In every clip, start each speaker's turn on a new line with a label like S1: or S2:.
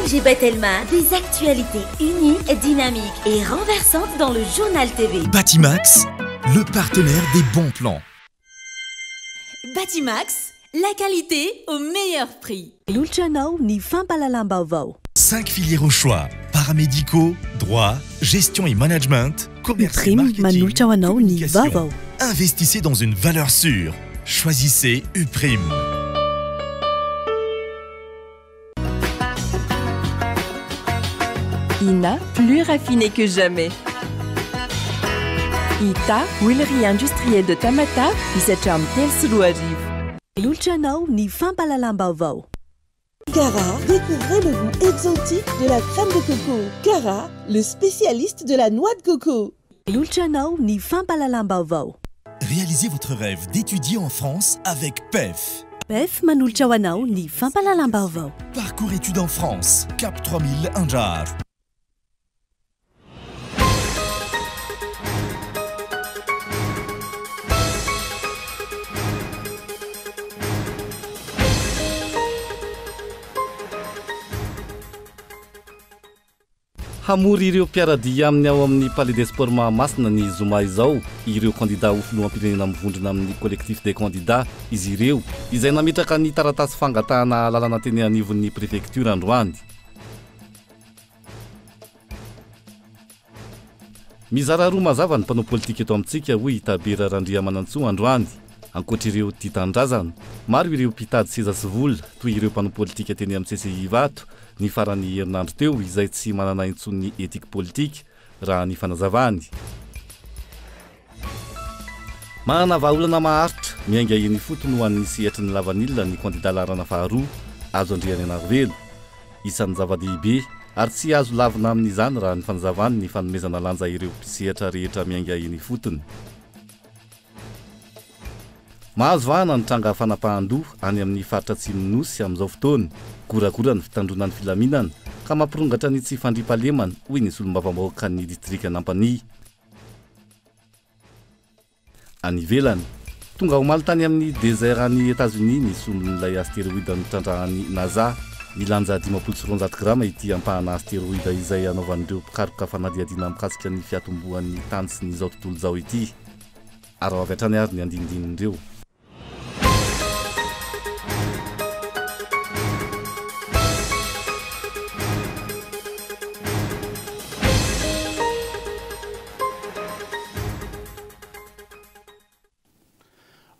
S1: ONG Batelma, des actualités uniques, dynamiques et renversantes dans le Journal TV.
S2: Batimax, le partenaire des bons plans.
S1: Batimax, la qualité au meilleur prix.
S3: Manolotra anao ny fampahalalam-baovao.
S2: 5 filières au choix, paramédicaux, droit, gestion et management, commerce et
S3: Uprime
S2: marketing,
S3: manolotra ho anao ny
S2: communication.
S3: vaovao.
S2: Investissez dans une valeur sûre. Choisissez Uprime.
S4: Ina, plus raffiné que jamais. Ita, huilerie industrielle de Tamatave, izay hatramin'ny 2003.
S3: Manolotra anao ny fampahalalam-baovao.
S5: Cara, découvrez le goût exotique de la crème de coco. Cara, le spécialiste de la noix de coco.
S3: Manolotra anao ny fampahalalam-baovao.
S2: Réalisez votre rêve d'étudier en France avec PEF.
S3: PEF manolotra ho anao ny fampahalalam-baovao.
S2: Parcours études en France, Cap 3000 Anjar.
S6: Hamory ireo mpiara-dia aminy ao amin'ny Palais des Sports Mahamasina ny zoma izao ireo kandidà ho filoham-pirenena mivondrona amin'ny Collectif des candidats izy ireo izay nametraka ny taratasy fangatahana alalana teny anivon'ny prefektiora androany. Mizara roa mazava ny mpanao politika eto amintsika hoy i Tabera Randriamanantsoa androany. Ankoatra ireo tia tanindrazana, maro ireo mpitady seza sy vola toy ireo mpanao politika teny amin'ny CCI Ivato ny faran'ny herinandro teo izay tsy manana intsony ny éthique politique raha ny fanazavany. Manana vahaolana maharitra miainga eny ifotony ho an'ny sehatry ny lavanila ny kandida laharana faharoa Azo Andriananarivelo. Isan'ny zava-dehibe ary tsy azo lavina amin'izany raha ny fanazavany ny fanomezana lanja ireo mpisehatra rehetra miainga eny ifotony. Mahazo vahana ny tranga fanapahan-doha any amin'ny faritra atsimon'ny Nosy amin'izao fotoana. Goragora ny fitandroana ny filaminana ka mampirongatra ny tsy fandriampahalemana, hoy ny solombavambahoakan'ny distrikan'Ampanihy. Any ivelany. Tonga omaly tany amin'ny désert any Etazonia ny sombin'ilay asteroida notrandrahan'ny NASA. Milanja 250 grama ity ampahana asteroida izay anaovan'ireo mpikaroka fanadihadiana mikasika ny fiatombohan'ny tany sy ny izao tontolo izao ity. Araho avy hatrany ary ny andinindin'ireo.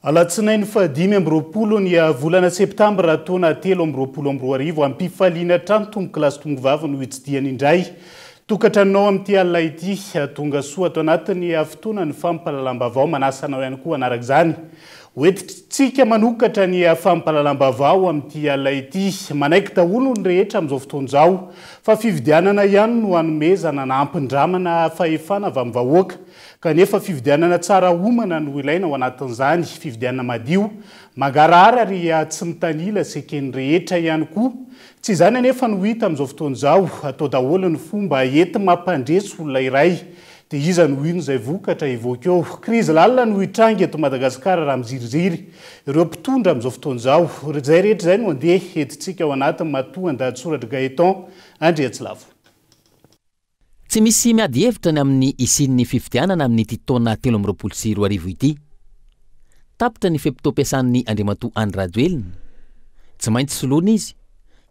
S7: Alatsinainy faha-25 ny volana septambra taona 2023, ampifaliana hatrany tompokolahy sy tompokovavy no hitsidihana indray tokantranonao amin'ity alina ity. Tonga soa ato anatin'ny fotoana ny fampahalalam-baovao. Manasa anao ihany koa hanaraka izany. Hoentintsika manokatra ny fampahalalam-baovao amin'ity alina ity. Manaiky daholo ny rehetra amin'izao fotoana izao fa fifidianana ihany no hanomezana na hampindramana fahefana avy amin'ny vahoaka. Kanefa fifidianana tsara omana no ilaina ao anatin'izany, fifidianana madio, mangarahara ary tsy mitanila sy eken'ny rehetra ihany koa. Tsy izany anefa no hita amin'izao fotoana izao, atao daholo ny fomba enti-mampandresy olona iray. Dia iza no hino izay vokatra hivoaka eo? Krizy lalina no hitranga eto Madagasikara raha miziriziry ireo mpitondra amin'izao fotoana izao. Izay rehetra izay no andeha entintsika ao anatin'ny matoandahatsoratr'i Gaëtan Andriatsilavo.
S8: Tsy misy miady hevitra ny amin'ny hisian'ny fifidianana amin'ity taona 2023 ity. Tapitra ny fe-potoam-piasan'ny Andriamatoa Andry Rajoelina. Tsy maintsy soloina izy,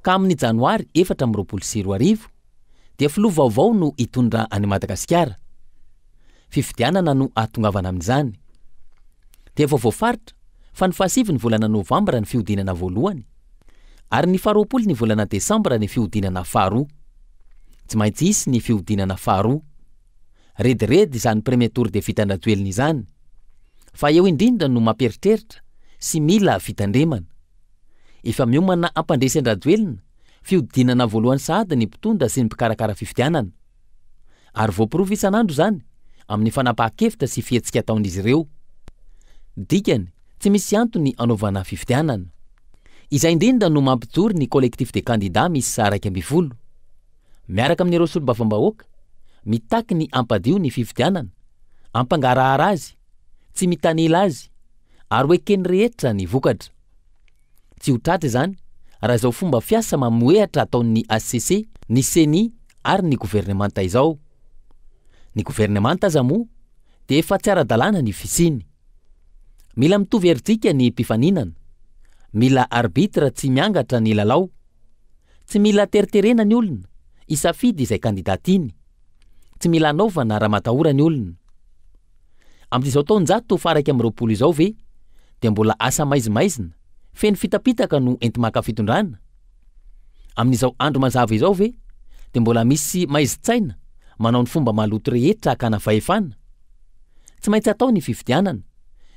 S8: ka amin'ny janoary 2024 dia filoha vaovao no hitondra an'i Madagasikara. Fifidianana no hahatongavana amin'izany. Dia efa voafaritra fa ny fahasivy ny volana novambra ny fihodinana voalohany. Ary ny faharoapolo ny volana desambra ny fihodinana faharoa. Tsy maintsy hisy ny fihodinana faharoa. Rediredy izany premier tour de vitan-dRajoelina izany. Fa eo indrindra no mampieritreritra sy mila fitandremana. Efa miomana hampandresy an-dRajoelina fihodinana voalohany sahady ny mpitondra sy ny mpikarakara fifidianana. Ary voaporofo isan'andro izany amin'ny fanapahan-kevitra sy fihetsika ataon'izy ireo. Dikany, tsy misy antony hanaovana fifidianana. Izay indrindra no mampijoro ny Collectif des candidats miisa 11. Miaraka amin'ireo solombavambahoaka, mitaky ny hampadio ny fifidianana, hampangarahara azy, tsy mitanila azy, ary ho eken'ny rehetra ny vokatra. Tsy ho tratra izany raha izao fomba fiasa mamohehatra ataon'ny HCC, ny Ceni ary ny governemanta izao. Ny governemanta aza moa dia efa tsy ara-dalàna ny fisiany. Mila mitovy herijika ny mpifaninana. Mila arbitre tsy miangatra ny lalao. Tsy mila teriterena ny olona hisafidy izay kandida tiany. Tsy mila anaovana ramatahora ny olona. Amin'izao taonjato faha-21 izao ve dia mbola asa maizimaizina, feno fitapitaka no enti-maka fitondrana? Amin'izao andro mazava izao ve dia mbola misy maizin-tsaina manao ny fomba maloto rehetra hakana fahefana? Tsy maintsy atao ny fifidianana,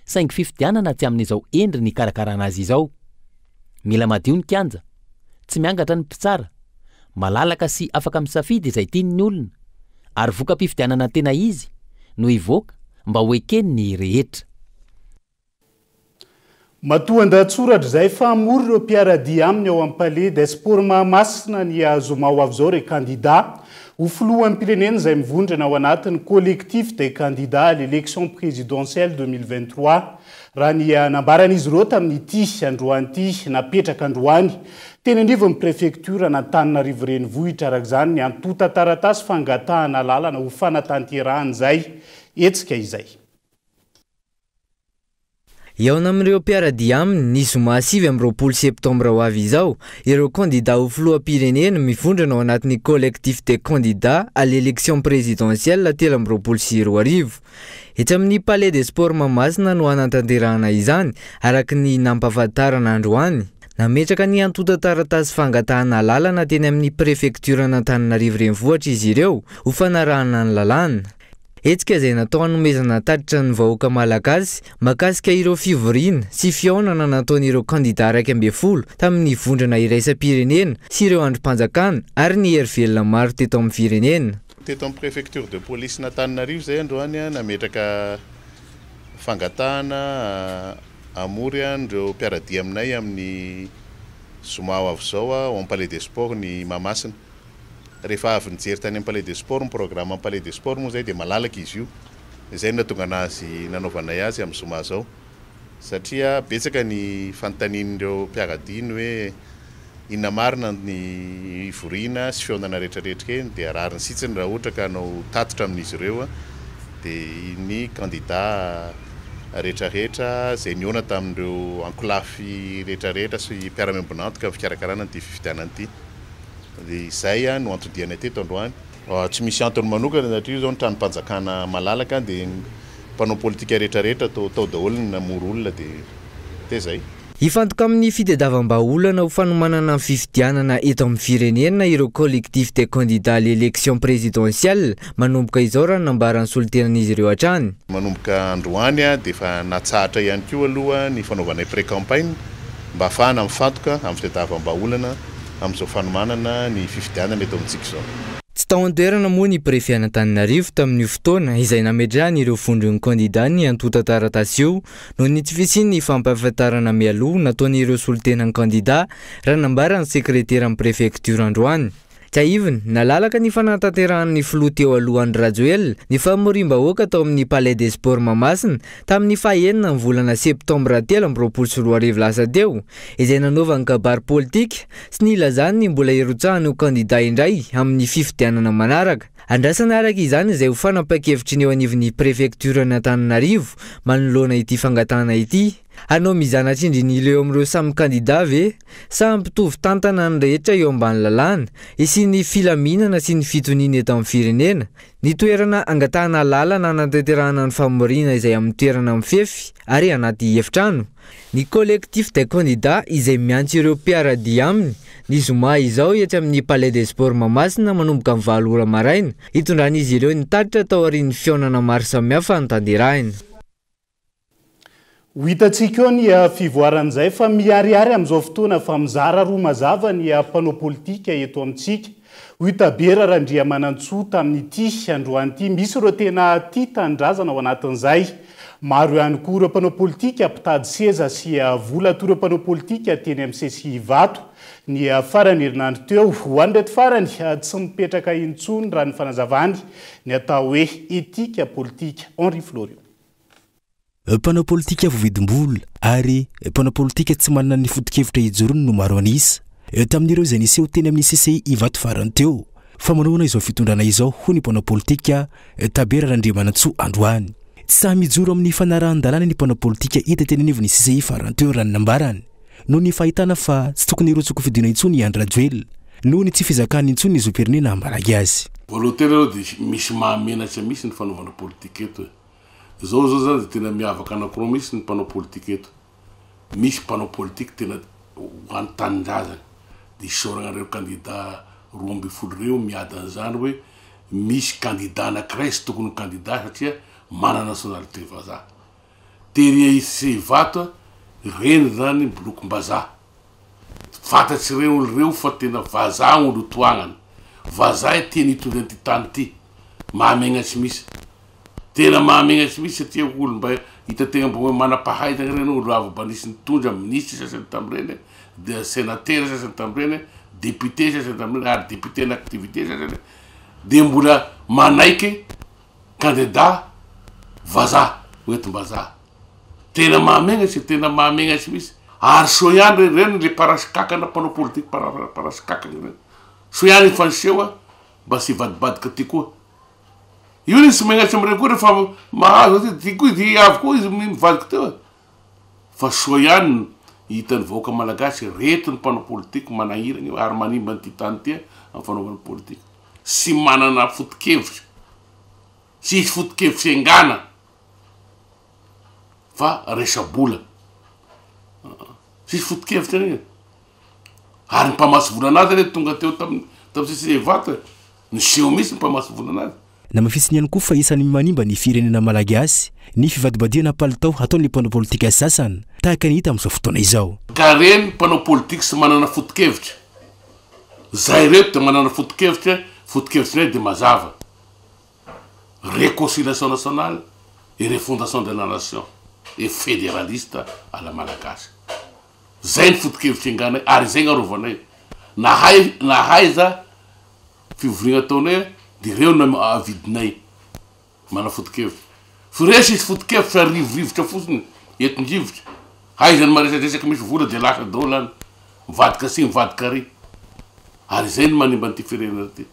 S8: saingy fifidianana tsy amin'izao endriny ikarakarana azy izao. Mila madio ny kianja, tsy miangatra ny mpitsara, malalaka sy afaka misafidy izay tiany ny olona, ary voka-pifidianana tena izy no hivoaka mba ho eken'ny rehetra.
S7: Matoan-dahatsoratra izay fa hamory ireo mpiara-dia aminy ao amin'ny Palais des Sports Mahamasina ny zoma ho avy izao ireo kandidà ho filoham-pirenena izay mivondrona ao anatin'ny Collectif des candidats à l'élection présidentielle 2023 raha ny nambaran'izy ireo tamin'ity androany ity napetraka androany teny anivon'ny prefektioran'Antananarivo Renivohitra araka izany ny antontan-taratasy fangatahana alalana ho fanatanterahana izay hetsika izay.
S9: Hihaona amin'ireo mpiara-dia aminy ny zoma 29 septambra ho avy izao ireo kandidà ho filoham-pirenena mivondrona ao anatin'ny Collectif des candidats à l'élection présidentielle 2023. Etsy amin'ny Palais des Sports Mahamasina no hanatanterahana izany, araka ny nampahafantarana androany. Nametraka ny antontan-taratasy fangatahana alalana teny amin'ny prefektioran'Antananarivo Renivohitra izy ireo ho fanarahana ny lalàna. Hetsika izay natao hanomezana tatitra ny vahoaka malagasy mahakasika ireo fivoriana sy fihaonana nataon'ireo kandidà 11 tamin'ny vondrona iraisam-pirenena sy ireo andrim-panjakana ary ny hery velona maro teto amin'ny firenena.
S10: Teto amin'ny préfecture de police n'Antananarivo izay androany nametraka fangatahana hamory an'ireo mpiara-dia aminay amin'ny zoma ho avy izao ao amin'ny Palais des Sports ny Mahamasina. Rehefa avy nijery tany amin'ny Palais des Sports ny programme amin'ny Palais des Sports moa izay dia malalaka izy io. Izay no nahatonga anazy nanaovanay azy amin'ny zoma izao. Satria betsaka ny fanontanian'ireo mpiara-dia ny hoe inona marina ny hivoriana sy fihaonana rehetrarehetra eny dia rariny sitsiny raha ohatra ka hanao tatitra amin'izy ireo dia ny kandida rehetrarehetra izay nihaona tamin'ireo ankolafy rehetrarehetra sy mpiara-miombon'antoka amin'ny fikarakarana an'ity fifidianana ity. Dia izay no anton-dianay teto androany. Tsy misy antony manokana satria io izao ny tranom-panjakana malalaka dia ny mpanao politika rehetrarehetra tao tao daholo ny namory olona dia dia izay.
S9: Hifantoka amin'ny fitadiavam-bahaolana ho fanomanana ny fifidianana eto amin'ny firenena ireo Collectif des candidats à l'élection présidentielle manomboka izao raha ny nambaran'ny solontenan'izy ireo hatrany.
S10: Manomboka androany dia efa natsahatra ihany koa aloha ny fanaovanay pré-campagne mba hahafahana mifantoka amin'ny fitadiavam-bahaolana amin'izao fanomanana ny fifidianana eto amintsika izao.
S9: Tsy tao an-toerana moa ny Préfet an'Antananarivo tamin'io fotoana izay nametrahany ireo vondron'ny kandidà ny antontan-taratasy io noho ny tsy fisian'ny fampahafantarana mialoha nataon'ireo solontenan'ny kandidà raha nambaran'ny sekreteran'ny prefektiora androany. Tsiahivina, nalalaka ny fanatanterahan'ny filoha teo aloha Andry Rajoelina ny famoriam-bahoaka tao amin'ny Palais des Sports Mahamasina tamin'ny faha-enina ny volana septambra 2023 lasa teo, izay nanaovany kabary politika sy nilazany ny mbola hirotsahany ho kandida indray amin'ny fifidianana manaraka. Andrasana araka izany izay ho fanapahan-kevitry ny eo anivon'ny prefektioran'Antananarivo manoloana ity fangatahana ity. Hanao mizana tsindrin'ilo eo amin'ireo samy kandida ve? Sa hampitovy tantana ny rehetra eo ambany lalàna, hisian'ny filaminana sy ny fitoniana eto amin'ny firenena? Ny toerana angatahana alalana hanatanterahana ny famoriana izay amin'ny toerana mifefy ary anaty efitrano. Ny Collectif des candidats izay miantso ireo mpiara-dia aminy, ny zoma izao etsy amin'ny Palais des Sports Mahamasina manomboka amin'ny 8 ora maraina, hitondran'izy ireo ny tatitra taorian'ny fihaonana maro samihafa notanterahina.
S7: Ho hitantsika eo ny fivoaran'izay fa miharihary amin'izao fotoana fa mizara roa mazava ny mpanao politika eto amintsika. Hoy Tabera Randriamanantsoa tamin'ity androany ity. Misy ireo tena tia tanindrazana ao anatin'izay. Maro ihany koa ireo mpanao politika mpitady seza sy vola toy ireo mpanao politika teny amin'ny CCI Ivato ny faran'ny herinandro teo. Ho an'ireto farany, tsy mipetraka intsony raha ny fanazavany ny atao hoe etika politika. Henri Floriot.
S11: Mpanao politika voavidim-bola ary mpanao politika tsy manana ny foto-kevitra ijoroany no maro an'isa. Tamin'ireo izay niseho teny amin'ny CCI Ivato farany teo fa manohana izao fitondrana izao, hoy ny mpanao politika Tabera Randriamanantsoa androany. Tsy sahy mijoro amin'ny fanarahan-dalàna ny mpanao politika hita teny anivon'ny CCI farany teo raha ny nambarany, noho ny fahitana fa tsy tokony hirotsaka-hofidiana intsony i Andry Rajoelina noho ny tsy fizakany intsony ny zom-pirenena haha-malagy azy.
S12: Voalohany tena aloha dia misy mahamenatra mihitsy ny fanaovana politika eto e. Zao zao zany dia tena miavaka anakiroa mihitsy ny mpanao politika eto. Misy mpanao politika tena ho an'ny tanindrazana dia isaorana ireo kandida 12 ireo miady an'izany hoe misy kandida anakiray tsy tokony ho kandida satria manana nationalité vazaha. Tery IC Ivato ireny zany bolokim-bazaha. Fantatr'ireo olo ireo fa tena vazaha olo tohagnany. Vazaha ity nitondra an'ity tany ity. Mahamegnatry mihitsy. Tena mahamegnatry mihitsy satria olo mba hita tegna mba hoe manam-pahaizagna reny, olo avy mba nisy nitondra, minisitry sasany tamin'ireny, de senatera sasany tamin'ireny, député sasany tamin'ireny, ary député en activité sasany, de mbola manaiky candidat vazaha, hoentim-bazaha. Tena mahamegnatry e, tena mahamegnatry mihitsy. Ary soa ihany re, reny le parasy kakana, mpanao politique parasy kakana reny. Soa ihany efa niseho a, mba tsy hivadibadika aty koa. Io anie tsy megnatry amin'ireny koa rehefa mahazo aty, ty koa izy avy koa izy mivadika teo e. Fa soa ihany ny hitan'ny vahoaka malagasy, reto ny mpanao politique manahirana io ary manimba an'ity tany ity amin'ny fanaovana politique. Tsy manana foto-kevitra, tsisy foto-kevitra iangana fa resa-bola. Tsisy foto-kevitra anie. Ary ny mpamatsy vola anazy anie tonga teo tamin'ny tamin'ny CCI Ivato e. Niseho mihitsy ny mpamatsy vola anazy.
S11: Namafisiny ihany koa fa isan'ny manimba ny firenena malagasy ny fivadibadihana palitao ataon'ny mpanao politika sasany tahaka ny hita amin'izao fotoana izao.
S12: Ka reny mpanao politika tsy manana foto-kevitra. Zay reto dia manana foto-kevitra, foto-kevitrinay dia mazava. Réconciliation nationale et refondation de la nation et fédéraliste à la malagasy. Zay ny foto-kevitra enganay ary izay ny arovanay. Na hay na haiza fivoriana ataonay dia ireo no avidinay. Manana foto-kevitra. Fa resy izy foto-kevitra rivorivotra fotsiny, entin-drivotra. Aiza ny maresadresaka misy vola dia lasa daholo any. Mivadika atsy mivadika ary. Ary izay no manimba an'ity firenena ity.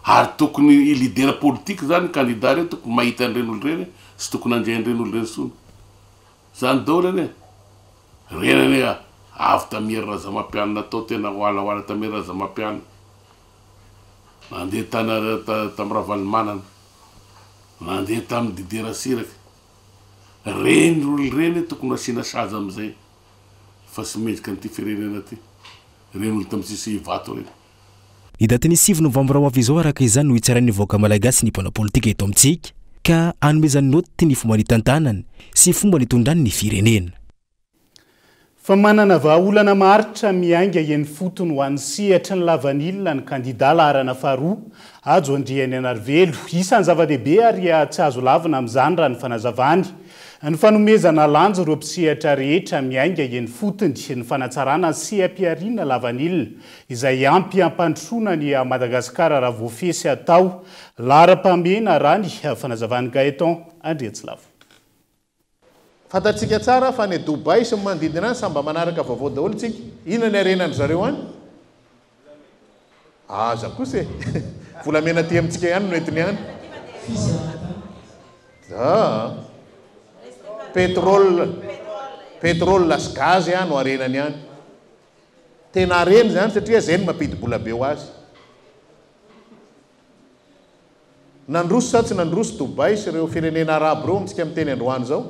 S12: Ary tokony i leader politique zany, candidat reny tokony mahita an'ireny olo ireny, tsy tokony handre an'ireny olo ireny intsony. Zany daholo anie. Reny anie avy tamin'i Hery Razamampianina tao tena hoalahoala tamin'i Hery Razamampianina. Nandeha tany tamin'i Ravalomanana. Nandeha tamin'i Didier Ratsiraka. Reny olo ireny tokony asiana sazy amin'izay fa tsy mendrika an'ity firenena ity. Reny olo tamin'ny CCI Ivato reny.
S11: Ny datin'ny 9 novambra ho avy izao araka izany no hitsarain'ny vahoaka malagasy ny mpanao politika eto amintsika ka hanomezany naoty ny fomba nitantanany sy fomba nitondrany ny firenena.
S7: Fa manana vahaolana maharitra miainga eny ifotony ho an'ny sehatry ny lavanila ny kandidà laharana faharoa, Hajo Andrianainarivelo. Isan'ny zava-dehibe ary tsy azo lavina amin'izany raha ny fanazavany, ny fanomezana lanja ireo mpisehatra rehetra miainga eny ifotony, ny fanatsarana ny seha-pihariana lavanila izay ampy hampandrosoana an'i Madagasikara raha voafehy sy atao laharam-pahamehana raha ny fanazavan'i Gaëtan Andriatsilavo.
S10: Fantatsika tsara fa any Dubaï sy ny manodidina any samy mba manaraka vaovao daholo tsika. Inona ny harenan-dry zareo any? Aza kosa e! Volamena aty amintsika ihany no entiny any. Aa! Pétrole, pétrole sy gaz no harenany any. Tena harena izany satria izay no mampidi-bola be ho azy. Nandroso sa tsy nandroso Dubaï sy ireo firenena arabo ireo amintsika miteny androany izao?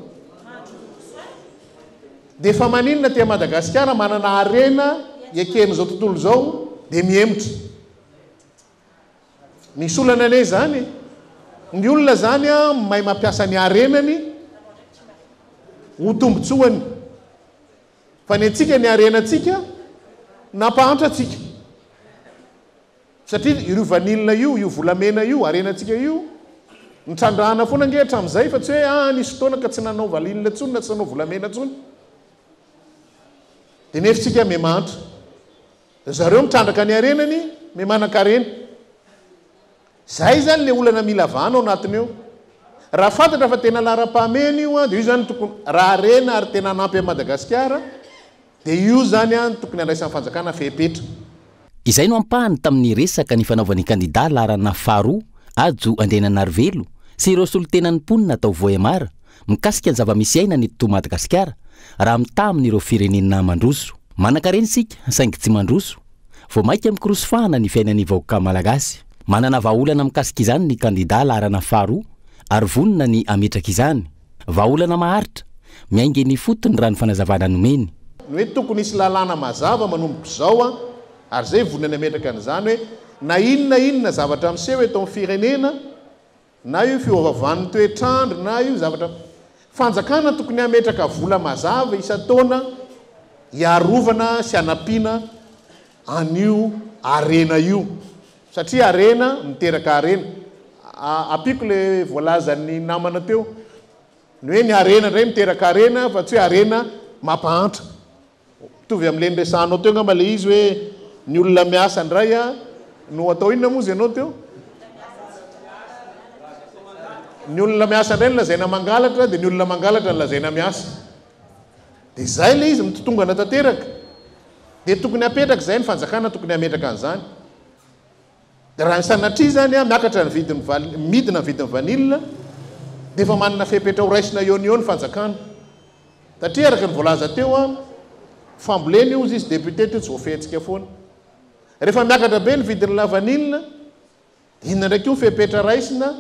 S10: Dia fa maninona aty Madagasikara manana harena eken'izao tontolo izao dia mihemotra? Misy olana anie izany e! Ny olona izany mahay mampiasa ny harenany ho tombotsoany. Fa ny antsika ny harenantsika nampahantra antsika. Satria ireo vanille io, io volamena io, harenantsika io, nitrandrahana foana ange hatramin'izay fa tsy hoe ah nisy fotoana ka tsy nanao vanille intsony na tsy nanao volamena intsony. Dia nefa isika miha mahantra. Ry zareo mitrandraka ny harenany, miha manan-karena. Izay izany ilay olana mila vahana ao anatiny eo. Raha fantatra fa tena laharam-pahamehana io dia io izany tokony, raha harena ary tena hanampy an'i Madagasikara dia io izany no tokony handraisan'ny fanjakana fepetra.
S8: Izay no ampahany tamin'ny resaka nifanaovan'ny kandidà laharana faharoa, Hajo Andriananarivelo, sy ireo solontenan'ny mponina tao Vohemar, mikasika ny zava-misy iainana eto Madagasikara raha mitaha amin'ireo firenena mandroso. Manankarena isika saingy tsy mandroso. Vao mainka mikorosofahana ny fiainan'ny vahoaka malagasy. Manana vahaolana mikasika izany ny kandidà laharana faharoa ary vonona ny hametraka izany. Vahaolana maharitra, miainga eny ifotony raha ny fanazavana nomeny.
S10: Ny hoe tokony hisy lalàna mazava manomboka izao an, ary izay vonona ny hametraka an'izany hoe na inona inona zavatra miseho eto amin'ny firenena, na io fiovaovan'ny toetr'andro na io zavatra, fanjakana tokony hametraka vola mazava isan-taona hiarovana sy hanampiana an'io harena io satria harena miteraka harena. Ampiako le voalazan'ny namana teo, ny hoe ny harena indray miteraka harena fa tsy hoe harena mampahantra. Mitovy amin'ilay niresahanao teo angamba ilay izy hoe ny olona miasa indray no atao inona moa izy ianao teo? Ny olona miasa indray no lazaina mangalatra dia ny olona mangalatra no lazaina miasa. Dia izay ilay izy mitotongana tanteraka. Dia tokony hapetraka izay ny fanjakana tokony hametraka an'izany. Dia raha sanatria izany miakatra ny vidin'ny val, midina ny vidin'ny vanille dia efa manana fepetra ho raisina eo no eo ny fanjakana. Satria araka ny voalaza teo an, fambolena io hozy izy député teo tsy voafehintsika foana. Rehefa miakatra be ny vidin'ny lavanille dia inona indray koa ny fepetra raisina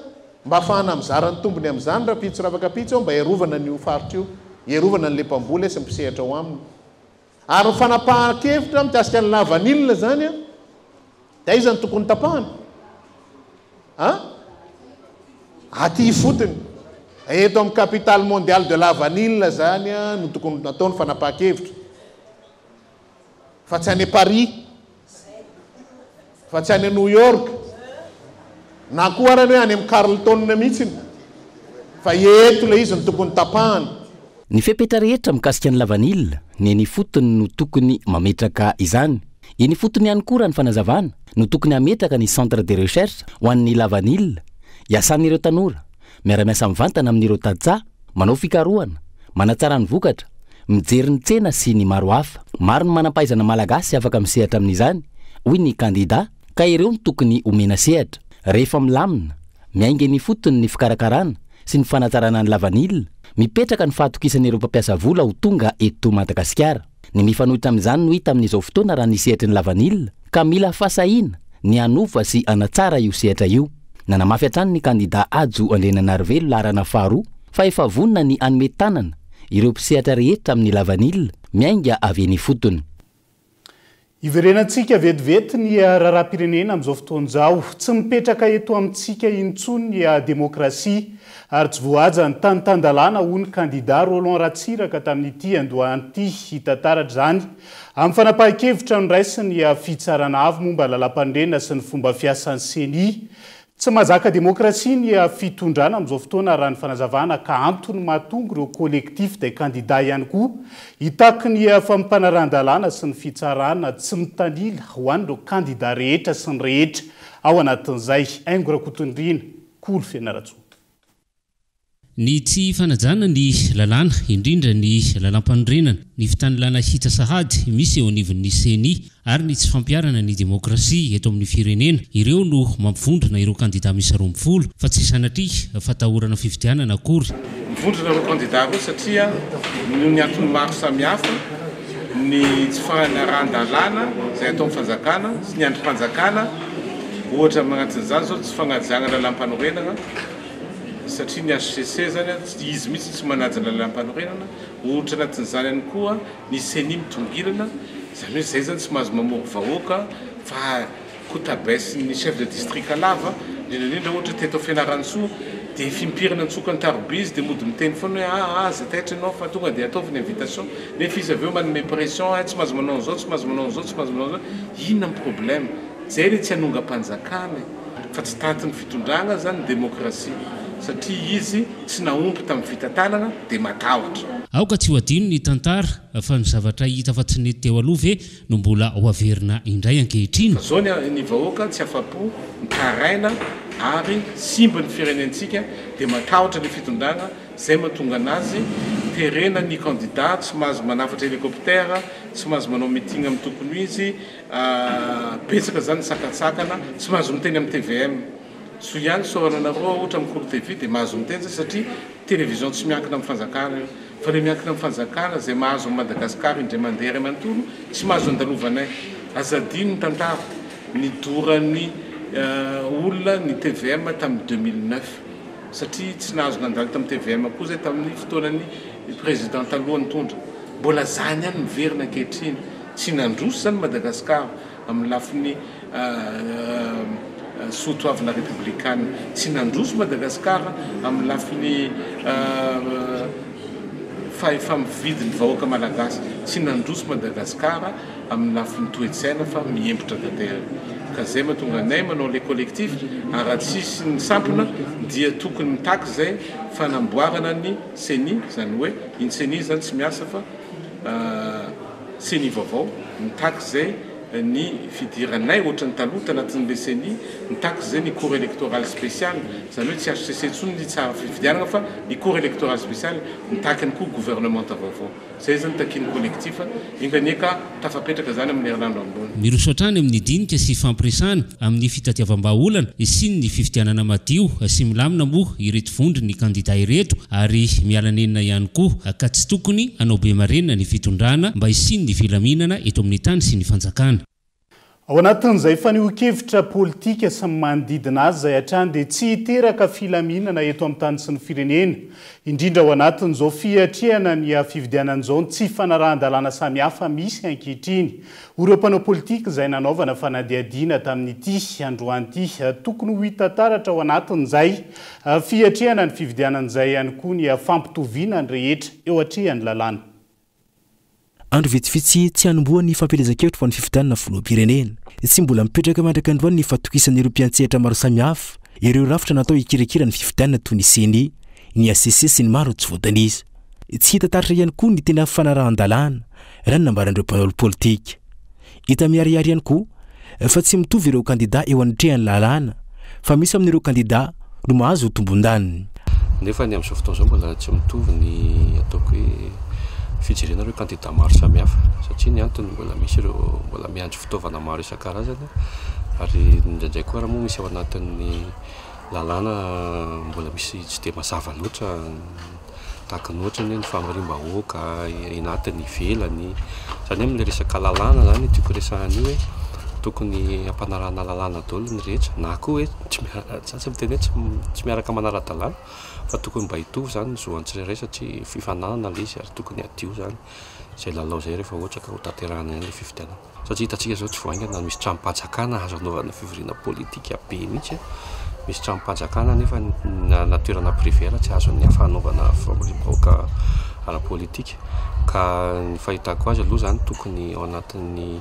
S10: mba hahafahana mizara ny tombony amin'izany rahampitso rafakapitso eo mba hiarovana an'io faritra io, hiarovana an'ilay mpamboly sy ny mpisehatra ao aminy. Ary ny fanapahan-kevitra mikasika ny lavanila izany an, dia aiza no tokony tapahana? An? Aty ifotony. Eto amin'ny capitale mondiale de la vanille izany an, no tokony atao ny fanapahan-kevitra. Fa tsy any Paris. Fa tsy any New York. Na koa arany hoe any amin'ny Carlton mihitsiny. Fa eto ilay izy no tokony tapahana.
S8: Ny fepetra rehetra mikasika ny lavanila, ny eny ifotony no tokony mametraka izany. Eny ifotony ihany koa raha ny fanazavana no tokony hametraka ny centre de recherche ho an'ny lavanila, hiasan'ireo tanora, miara-miasa mivantana amin'ireo tantsaha, manao fikarohana, manatsara ny vokatra, mijery ny tsena sy ny maro hafa. Maro ny manam-pahaizana malagasy afaka misehatra amin'izany, hoy ny kandida, ka ireo no tokony omena sehatra. Rehefa milamina, miainga eny ifotony ny fikarakarana sy ny fanatsarana ny lavanila, mipetraka ny fahatokisan'ireo mpampiasa vola ho tonga eto Madagasikara. Ny mifanohitra amin'izany no hita amin'izao fotoana raha ny sehatry ny lavanila, ka mila fahasahiana ny hanova sy hanatsara io sehatra io. Nanamafy hatrany ny kandida Hajo Andriananarivelo laharana faharoa fa efa vonona ny hanome tanana ireo mpisehatra rehetra amin'ny lavanila miainga avy eny ifotony.
S7: Hiverenantsika vetivety ny raharaham-pirenena amin'izao fotoana izao. Tsy mipetraka eto amintsika intsony ny demokrasia ary tsy voahaja ny tany tan-dalàna, hoy ny kandida Roland Ratsiraka tamin'ity andohany ity. Hita taratra izany amin'ny fanapahan-kevitra noraisin'ny Fitsarana Avo momba ny Lalàmpanorenana sy ny fomba fiasan'ny Ceni. Tsy mahazaka demokrasia ny fitondrana amin'izao fotoana raha ny fanazavana ka antony mahatonga ireo collectif des candidats ihany koa hitaky ny fampanarahan-dalàna sy ny fitsarana tsy mitanila ho an'ireo kandida rehetra sy ny rehetra ao anatin'izay. Haingo Rakotonirina, Kolo Fianarantsoa.
S13: Ny tsy fanajana ny lalàna, indrindra ny lalàmpanorenana, ny fitanilana hita sahady misy eo anivon'ny Ceni ary ny tsy fampiharana ny demokrasia eto amin'ny firenena, ireo no mampivondrona ireo kandida miisa 12 fa tsy sanatria fatahorana fifidianana akory.
S14: Mivondrona ireo kandida ireo satria noho ny antony maro samihafa, ny tsy fanarahan-dalàna izay ataon'ny fanjakana sy ny andrim-panjakana, ohatra anatin'izany izao tsy fanajana lalàmpanorenana, satria ny hcc zany an, izy mihitsy tsy manaja ny lalàmpanorenana, ohatra anatin'izany ihany koa ny ceni mitongilana, izany hoe zay zany tsy mahazo mamory vahoaka fa kotabaisn'ny chef de district lava, indrindra indrindra ohatra teto Fianarantsoa dia fimpirina nitsoka ny taroby izy dia mody miteny foana hoe aa aza taitra ianao fa tonga dia ataovy ny invitation, nefa izy avy eo manome pression hay tsy mahazo manao an'izao, tsy mahazo manao an'izao, tsy mahazo manao an'izao, inona ny problème? Zay re tsy hanongam-panjakana e! Fa tsy tantin'ny fitondrana zany ny demokrasia satria izy tsy nahomby tamin'ny fitantanana dia matahotra.
S13: Aoka tsy ho adino ny tantara fa ny zavatra hita fa tsy nety teo aloha ve no mbola ho averina indray ankehitriny?
S14: Fa zao ny ny vahoaka tsy afapo, mitaraina ary simba ny firenentsika dia matahotra ny fitondrana, zay mahatonga anazy terena ny candidat tsy mahazo manafatra hélicoptère, tsy mahazo manao meeting amin'ny tokony ho izy. Betsaka zany ny sakantsakana, tsy mahazo miteny amin'ny tvm. Soa ihany isaorana anareo ohatra amin'ny Kolo TV dia mahazo miteny zay satria télévision tsy miankina amin'ny fanjakana io. Fa le miankina amin'ny fanjakana izay mahazo an'i Madagascar indray mandeha iray manontolo tsy mahazo andalovanay. Aza adino ny tantara, nidoran'ny olona ny tvm tamin'ny 2009 satria tsy nahazo nandalo tamin'ny tvm koa zay tamin'ny fotoanan'ny président taloha nitondra. Mbola zany ihany miverina ankehitriny. Tsy nandroso zany Madagascar amin'ny lafiny soa toavina repoblikana. Tsy nandroso Madagascar amin'ny lafiny fahefa-mividy ny vahoaka malagasy. Tsy nandroso Madagascar amin'ny lafiny toe-tsaina fa mihembotra tanteraka. Ka zay mahatonga anay manao le collectif ary raha tsisy ny sampona dia tokony mitaky zay fanamboarana ny ceni, zany hoe iny ceni zany tsy miasa fa Ceni vaovao, mitaky izay ny fidiranay ohatran'ny taloha tanatin'ilay ceni, mitaky izay ny cour électorale spéciale, izany hoe tsy HCC intsony ny hitsara fifidianana fa ny cour électorale spéciale, mitaky ihany koa governemanta vaovao. Izay izany takian'ny collectif, enga anie ka tafapetraka izany amin'ny herinandro ambony.
S13: Miroso hatrany amin'ny dinika sy fampiresahana amin'ny fitadiavam-bahaolana hisian'ny fifidianana madio sy milamina moa ireto vondron'ny kandida ireto ary miala nenina ihany koa ka tsy tokony hanao be marenina ny fitondrana mba hisian'ny filaminana eto amin'ny tany sy ny fanjakana.
S7: Ao anatin'izay fanehoan-kevitra politika sy ny manodidina azy izay hatrany dia tsy hiteraka filaminana eto amin'ny tany sy ny firenena, indrindra ao anatin'izao fiatrehana ny fifidianana izao ny tsy fanarahan-dalàna samihafa misy ankehitriny. Ho ireo mpanao politika izay nanaovana fanadihadiana tamin'ity androany ity, tokony ho hita taratra ao anatin'izay fiatrehana ny fifidianana izay ihany koa ny fampitoviana ny rehetra eo atrehan'ny lalàna.
S11: Andro vitsivitsy tsy hanombohan'ny fampielezan-kevitra ho an'ny fifidianana filoham-pirenena. Tsy mbola mipetraka mandraka androany ny fahatokisan'ireo mpiantsehatra maro samihafa ireo rafitra natao hikirakira ny fifidianana toy ny Ceni, ny hcc sy ny maro tsy voatanisa. Tsy hita taratra ihany koa ny tena fanarahan-dalàna, raha ny nambaran'ireo mpanao politika. Hita miharihary ihany koa fa tsy mitovy ireo kandidà eo anatrehan'ny lalàna fa misy amin'ireo kandidà no mahazo tombon-daniny.
S15: Nefa ny amin'izao fotoana izao mbola tsy mitovy ny ataoko hoe fijerena ireo kandidà maro samihafa satria ny antony mbola misy ireo mbola miandry fitaovana maro isan-karazany ary indraindray koa ary moa misy ao anatin'ny lalàna mbola misy tsy dia mazava loatra tahaka ny ohatra ny hoe ny famoriam-bahoaka anatiny ivelany, izany hoe amin'ilay resaka lalàna izany no tiako resahana io hoe tokony hampanarahana lalàna daholo ny rehetra na koa hoe tsy miara- za tsy miteny hoe tsy miaraka manara-dalàna fa tokony mba hitovy izany ny zo an'ny tsirairay satria fifaninanana ilay izy ary tokony hadio izany izay lalao izay rehefa ohatra ka hotanterahina ihany ilay fifidianana. Satria hitantsika izao tsy vao haingana misy tranom-panjakana azo anaovana fivoriana politika be mihitsy an, misy tranom-panjakana nefa na toerana privé ara tsy azon'ny hafa anaovana famoriam-bahoaka ara-politika. Ka ny fahitako azy aloha izany tokony ao anatin'ny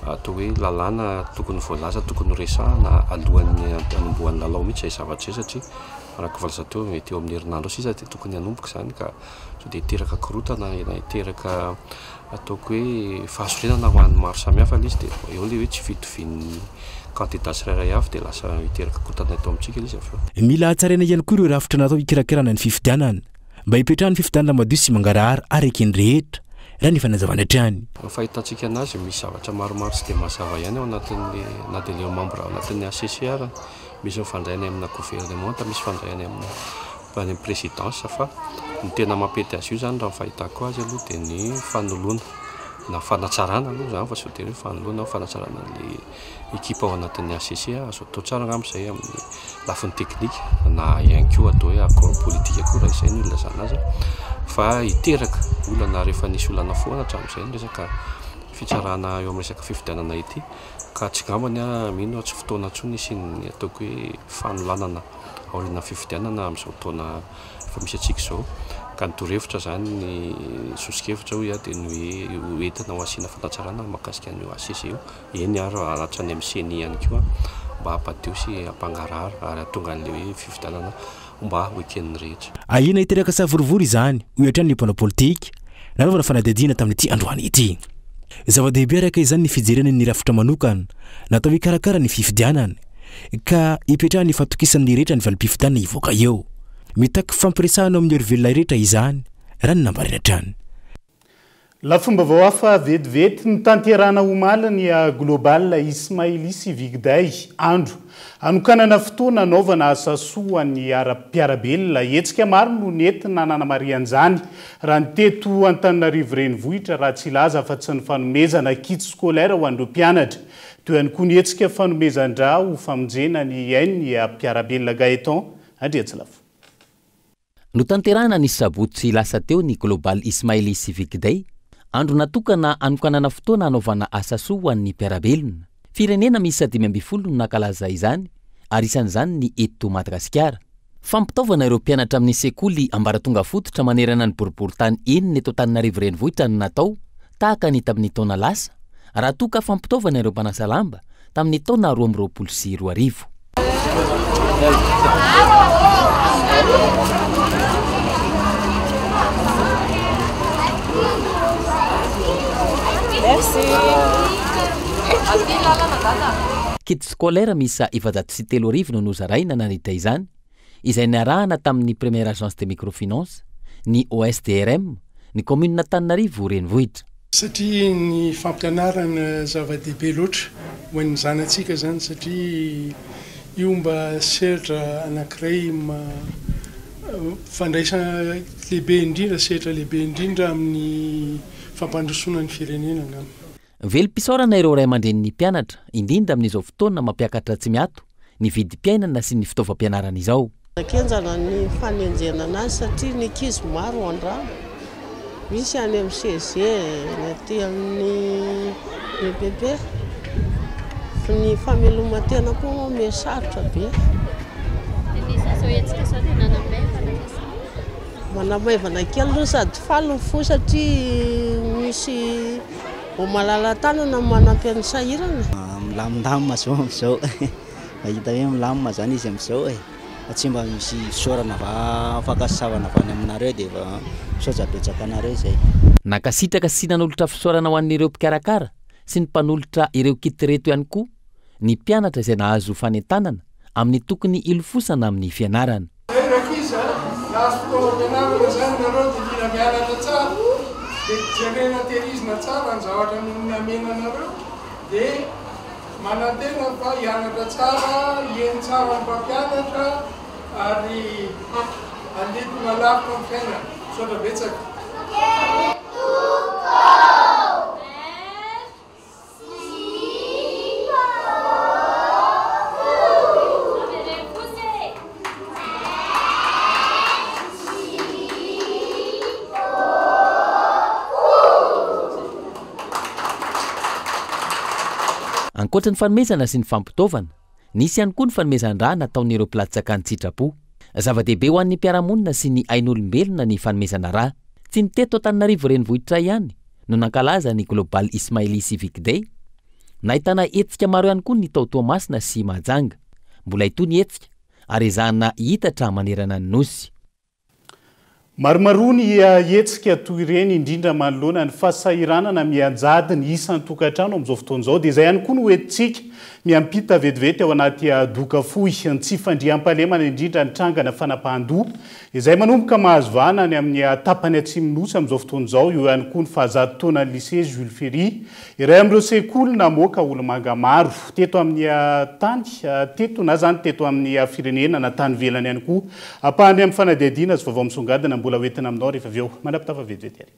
S15: atao hoe lalàna tokony voalaza, tokony horesahana alohan'ny hanombohan'ny lalao mihitsy izay zavatra izay satria araka ny voalaza teo mety eo amin'ny herinandro eo sisa dia tokony hanomboka izany ka sao dia hiteraka korontana na hiteraka ataoko hoe fahasorenana ho an'ny maro samihafa ilay izy dia eo ilay hoe tsy fitovian'ny kandida tsirairay avy dia lasa hiteraka korontana eto amintsika ilay izy avy eo.
S11: Mila hatsaraina ihany koa ireo rafitra natao hikirakirana ny fifidianana mba hipetrahan'ny fifidianana madio sy mangarahara ary eken'ny rehetra, raha ny fanazavana hatrany.
S15: Ny fahitantsika anazy misy zavatra maromaro tsy dia mazava ihany ao anatin'ny na dia ilay membre ao anatin'ny HCC ara, misy mifandray any amina governemanta, misy mifandray any amina any amin'ny présidence fa ny tena mampety azy io izany raha ny fahitako azy aloha dia ny fanoloana na fanatsarana aloha izany fa tsy voatery hoe fanoloana, fanatsarana an'ilay ekipa ao anatin'ny HCC azo atao tsara angamba izay amin'ny lafiny teknika na ihany koa atao hoe accord politique koa raha izay no ilazana azy fa hiteraka olana rehefa nisy olana foana hatramin'izay ny resaka fitsarana eo amin'ny resaka fifidianana ity ka tsy angambany aho mino aho tsy fotoana intsony hisian'ny ataoko hoe fanolanana aorian'ny fifidianana amin'izao taona efa misy antsika izao ka ny torohevitra izany ny soso-kevitra hoy aho dia ny hoe ho entina ho asiana fanatsarana mahakasika an'io HCC io, eny ary hatrany amin'ny ceni ihany koa mba hampadio sy hampangarahara ary hahatonga an'ilay hoe fifidianana mba ho eken'ny rehetra.
S11: Ahiana hiteraka savorovoro izany, hoy hatrany ny mpanao politika, nanaovana fanadihadiana tamin'ity androany ity. Zava-dehibe araka izany ny fijerena ny rafitra manokana natao hikarakara ny fifidianana, ka hipetrahan'ny fahatokisan'ny rehetra ny valim-pifidianana hivoaka eo. Mitaky fifampiresahana ao amin'ny herivelona rehetra izany, raha ny nambarany hatrany.
S7: Lafim-baovao hafa vetivety, notanterahana omaly ny Global Ismaili Civic Day, andro hanokanana fotoana hanaovana asa soa ho an'ny mpiara-belona. Hetsika maro no nentina nanamarihana izany raha ny teto Antananarivo Renivohitra, raha tsy hilaza afa-tsy ny fanomezana kits scolaire ho an'ireo mpianatra. Teo ihany koa ny hetsika fanomezan-drà ho famonjena ny ain'ny mpiara-belona Gaëtan Andriantsilafo.
S8: Notanterahina ny sabotsy lasa teo ny Global Ismaili Civic Day, andro natokana hanokanana fotoana hanaovana asa soa ho an'ny mpiara-belona. Firenena miisa 15 no nankalaza izany ary isan'izany ny eto Madagasikara. Fampitaovana ireo mpianatra amin'ny sekoly ambaratonga fototra manerana ny boriborintany enina eto Antananarivo Renivohitra no natao, tahaka ny tamin'ny taona lasa, raha toa ka fampitaovana ireo mpanasa lamba tamin'ny taona 2022. Kit scolaire miisa 3400 no nozaraina nandritra izany, izay niarahana tamin'ny Première Agence de Microfinance, ny OSDRM, ny Kaominina Antananarivo Renivohitra.
S16: Satria ny fampianarana zava-dehibe loatra ho an'ny zanatsika izany satria io mba sehatra anankiray fandraisana lehibe indrindra, sehatra lehibe indrindra amin'ny fampandrosoana ny firenena angamba.
S8: Velom-pisaorana ireo ray aman-drenin'ny mpianatra, indrindra amin'izao fotoana mampiakatra tsy miato ny vidim-piainana sy ny fitaovam-pianarana izao.
S17: Henjana ny fanenjehana azy satria ny ankizy maro an-drano, misy any amin'ny CG, ny aty amin'ny BPP, fa ny fameloman-tena koa moa miha sarotra be.
S18: Dia nisy izao hetsika izao dia nanamaivana ve sa?
S17: Manamaivana kely aloha sady faly ny fo satria misy vao malala-tanana manampy an'ny sahirana.
S19: Milamindamina zao amin'izao. Mba hita hoe milamina zany izy amin'izao e! Fa tsy mba misy fisaorana va fankasitrahana avy any aminareo dia efa misaotra betsaka anareo izay.
S8: Nankasitraka sy nanolotra fisaorana ho an'ireo mpikarakara sy ny mpanolotra ireo kit ireto ihany koa ny mpianatra izay nahazo fanentanana amin'ny tokony hilofosana amin'ny fianarana.
S16: Zay rankizy a! Nahazo fitaovam-pianarana zany nareo dia mila mianatra tsara dia jerena tehirizina tsara ny zavatra nomena anareo dia Manantena fa hianatra tsara, hihaino tsara ny mpampianatra ary handeha lavitra amin'ny fiainana. Misaotra betsaka.
S8: Ankoatra ny fanomezana sy ny fampitaovana, nisy ihany koa ny fanomezan-drà nataon'ireo mpilatsaka an-tsitrapo. Zava-dehibe ho an'ny mpiara-monina sy ny ain'olombelona ny fanomezana rà. Tsy ny teto Antananarivo renivohitra ihany no nankalaza ny Global Ismaili Civic Day. Nahitana hetsika maro ihany koa ny tao Toamasina sy Mahajanga. Mbola hitohy ny hetsika ary ezahana hihitatra manerana ny Nosy.
S7: Maromaroa ny hetsika toy ireny, indrindra manoloana ny fahasahiranana mianjady ny isan-tokantrano amin'izao fotoana izao. Dia izay ihany koa no hoentintsika miampita vetivety ao anaty doka fohy. Ny tsy fandriampahalemana, indrindra ny trangana fanapahan-doha izay manomboka mahazo vahana any amin'ny tapany atsimon'ny Nosy amin'izao fotoana izao. Eo ihany koa ny fahazato taonan'ny Lycée Jules Ferry, Iray amin'ireo sekoly namoaka olomanga maro teto amin'ny tany teto na izany teto amin'ny firenena na tany ivelany ihany koa. Ampahany amin'ny fanadihadiana sy vaovao misongadina mbola hoentina aminao rehefa avy eo. Mandra-pitafa vetivety ary.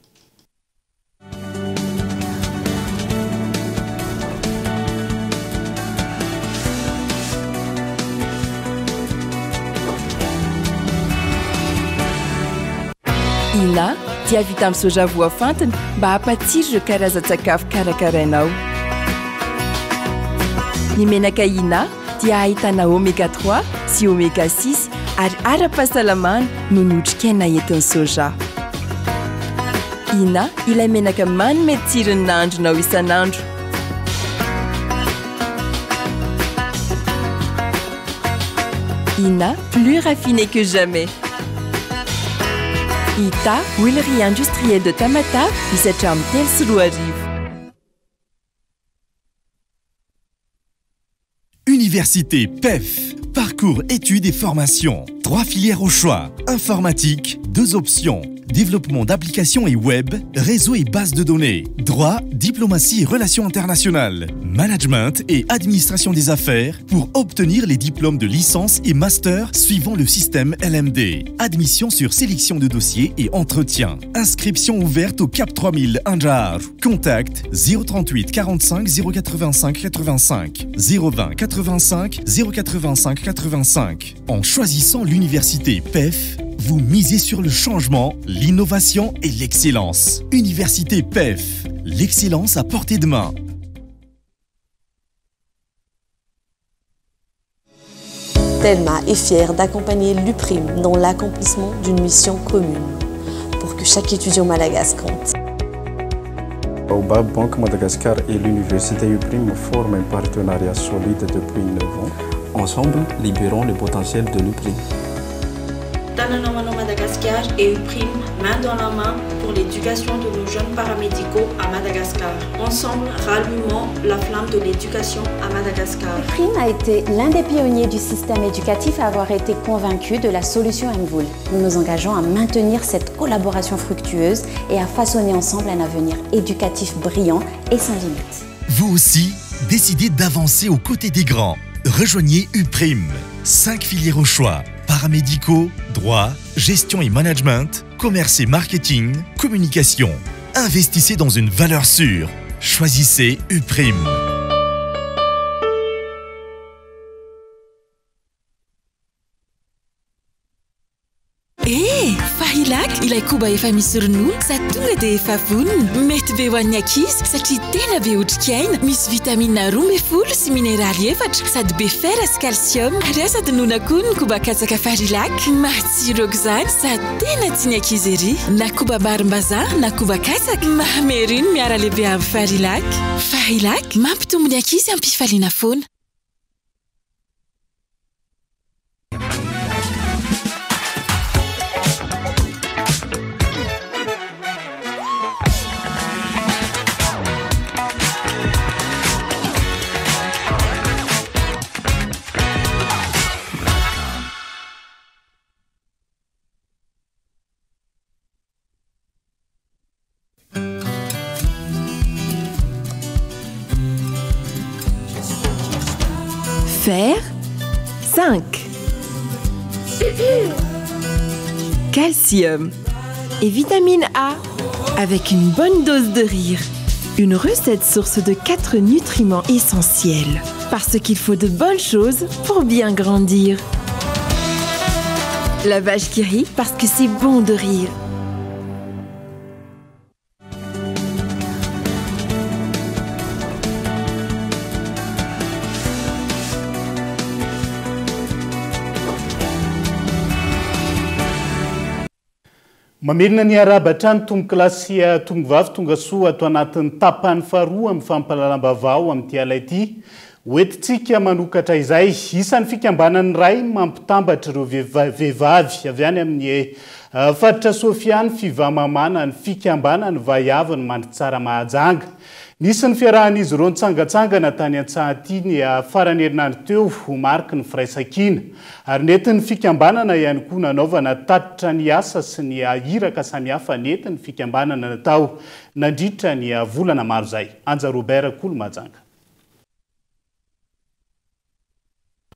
S4: Ina dia vita amin'ny soja voafantina mba hampatsiro ireo karazan-tsakafo karakarainao. Ny menaka Ina dia ahitana oméga 3 sy oméga 6 ary ara-pahasalamana noho ny otrikaina entin'ny soja. Ina ilay menaka manome tsiro ny nahandronao isan'andro. Ina, plus raffiné que jamais. Ita, huilerie industrielle de Tamatave, misy hatramin'ny 2003.
S2: Université PEF, parcours études et formations. Trois filières au choix. Informatique, deux options. développement d'applications et web, réseau et base de données, droit, diplomatie et relations internationales, management et administration des affaires pour obtenir les diplômes de licence et master suivant le système LMD. Admission sur sélection de dossiers et entretien. Inscription ouverte au CAP 3000 Anjar. Contact 038 45 085 85 020 85 085 85. En choisissant l'université PEF, vous misez sur le changement, l'innovation et l'excellence. Université PEF, l'excellence à portée de main.
S20: Telma est fière d'accompagner l'UPRIM dans l'accomplissement d'une mission commune pour que chaque étudiant malagasy compte.
S21: Baobab Bank Madagascar et l'Université UPRIM forment un partenariat solide depuis 9 ans.
S22: Ensemble, libérons le potentiel de l'UPRIM.
S23: Tanana Manao Madagascar et UPRIM, main dans la main pour l'éducation de nos jeunes paramédicaux à Madagascar. Ensemble, rallumons la flamme de l'éducation à Madagascar.
S24: UPRIM a été l'un des pionniers du système éducatif à avoir été convaincu de la solution MVOL. Nous nous engageons à maintenir cette collaboration fructueuse et à façonner ensemble un avenir éducatif brillant et sans limite.
S2: Vous aussi, décidez d'avancer aux côtés des grands. Rejoignez UPRIM. 5 filières au choix. Paramédicaux, droit, gestion et management, commerce et marketing, communication. Investissez dans une valeur sûre. Choisissez UPRIM.
S25: Eh! Fahilac, ilay koba efa misy ronono sady tonga dia efa vonona. Mety be ho an'ny ankizy satria tena be otrikaina. Misy vitamina 12 sy mineraly efatra sady be fer sy calcium. Ary aza adinoina koa ny koba katsaka Farilac. Matsiro aok'izany sady tena tian'ny ankizy ery. Na koba varim-bazaha na koba katsaka, mamy ery ny miara-lehibe amin'ny Farilac. Farilac, mampitombo ny ankizy am-pifaliana foana.
S4: Fer 5. Calcium et vitamine A avec une bonne dose de rire. Une recette source de 4 nutriments essentiels. Parce qu'il faut de bonnes choses pour bien grandir. La vache qui rit parce que c'est bon de rire.
S7: Mamerina ny arahaba hatrany tompokolahy sy tompovavy tonga soa ato anatin'ny tapany faharoa amin'ny fampahalalam-baovao amin'ity ala ity. Hoentintsika manokatra izay isan'ny fikambanan'ny iray mampitambatra ireo vehivavy avy any amin'ny faritra Sofia ny Fivamamana ny fikambanan'ny Vaiavy ny Mandritsara Mahajanga. Nisy ny fiarahan'izy ireo nitsangantsangana tany Antsahaty ny faran'ny herinandro teo ho mariky ny firaisankina. Ary nentin'ny fikambanana ihany koa nanaovana tatitra ny asa sy ny iraka samihafa nentin'ny fikambanana natao nandritra ny volana maro izay. Anja Robert Kolo Mahajanga.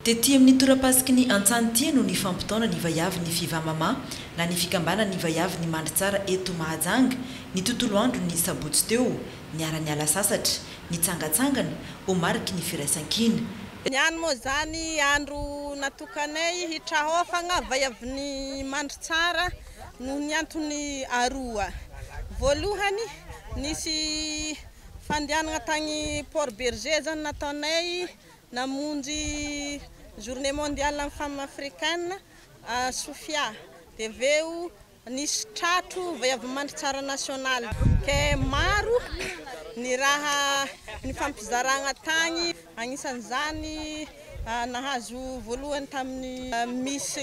S26: Tety amin'ny torapasiky ny Antsanitia no nifampitaona ny vaiavin'ny Fivamama na ny fikambanan'ny vaiavin'ny Mandritsara eto Mahajanga ny tontolo andron'ny sabotsy teo. Niara-niala sasatra, nitsangantsangana ho mariky ny firaisankina.
S27: Niany moa izany andro natokanay hitrahofagna vaiavin'ny Mandritsara noho ny antony aroa. Voalohany, nisy fandehanana tagny Port Bergé zany nataonay namonjy journée mondiale ny femme africaine à Sofia. Dia avy eo nisy tratro vaiavy Mandritsara national. Ke maro ny raha nifampizaragna tagny, agnisan'izany nahazo voalohany tamin'ny Miss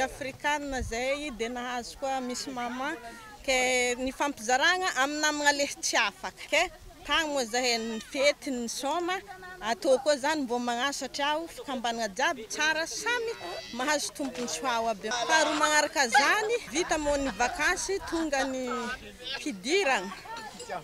S27: Africaine zay, dia nahazo koa Miss Maman. Ke nifampizaragna amin'ny namagna le tsy afaka. Ke tagny moa zahay nifety nisôma. Atô koa zany mbô magnano satria o fikambanagna jiaby tsara samy mahazo tombony soa ao aby. Faharoa magnaraka zany, vita moa ny vakansy tonga ny fidiragna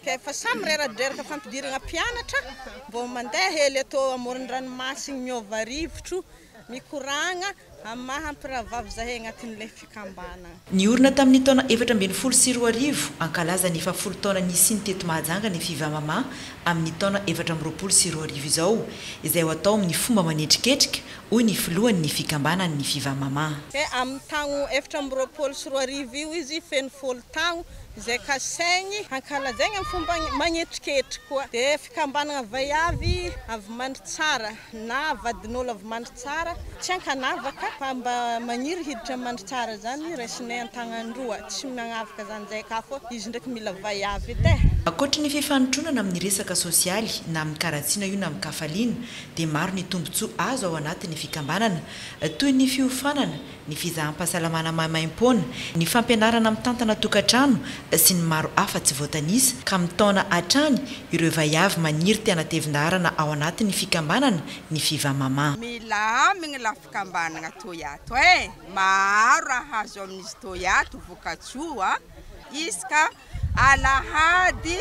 S27: k'efa samy reradreraka fampidiragna mpianatra mbô mandeha hely atô amoron-dranomasigny miôva rivotro mikoragna amin'ny maha mpirahavavy zahay agnatin'ilay fikambanagna.
S26: Niorina tamin'ny taona 2014, hankalaza ny fahafolo taona nisiany teto Mahajanga ny Fivamama amin'ny taona 2024 izao, izay ho atao amin'ny fomba manetriketrika, hoy ny filohan'ny fikambanan'ny Fivamama.
S27: He amin'ny taogno 2024 io izy feno folo taogno izay kasaigny hankalazaigny amin'ny fomba magnetriketry koa. Dia fikambanagna vaiavy avy Mandritsara na vadin'olo avy Mandritsara tsy ankanavaka fa mba magniry hiditra amin'ny Mandritsara zany raisinay an-tagnandroa tsy magnavaka zany zay ka fô izy ndraiky mila vaiavy edy e.
S26: Ankoatry ny fifanotronana amin'ny resaka sosialy na amin-karatsiana io na amin-kafaliana dia maro ny tombontsoa azo ao anatin'ny fikambanana toy ny fiofanana, ny fizaham-pahasalamana maimaimpoana, ny fampianarana mitantana tokantrano sy ny maro hafa tsy voatanisa ka mitaona hatrany ireo vaiavy maniry te hanatevin-daharana ao anatin'ny fikambanana ny Fivamama.
S1: Milamigny la fikambanagna toy ato e! Maro raha azo amin'izy toy ato vokatsoa isaka Alahady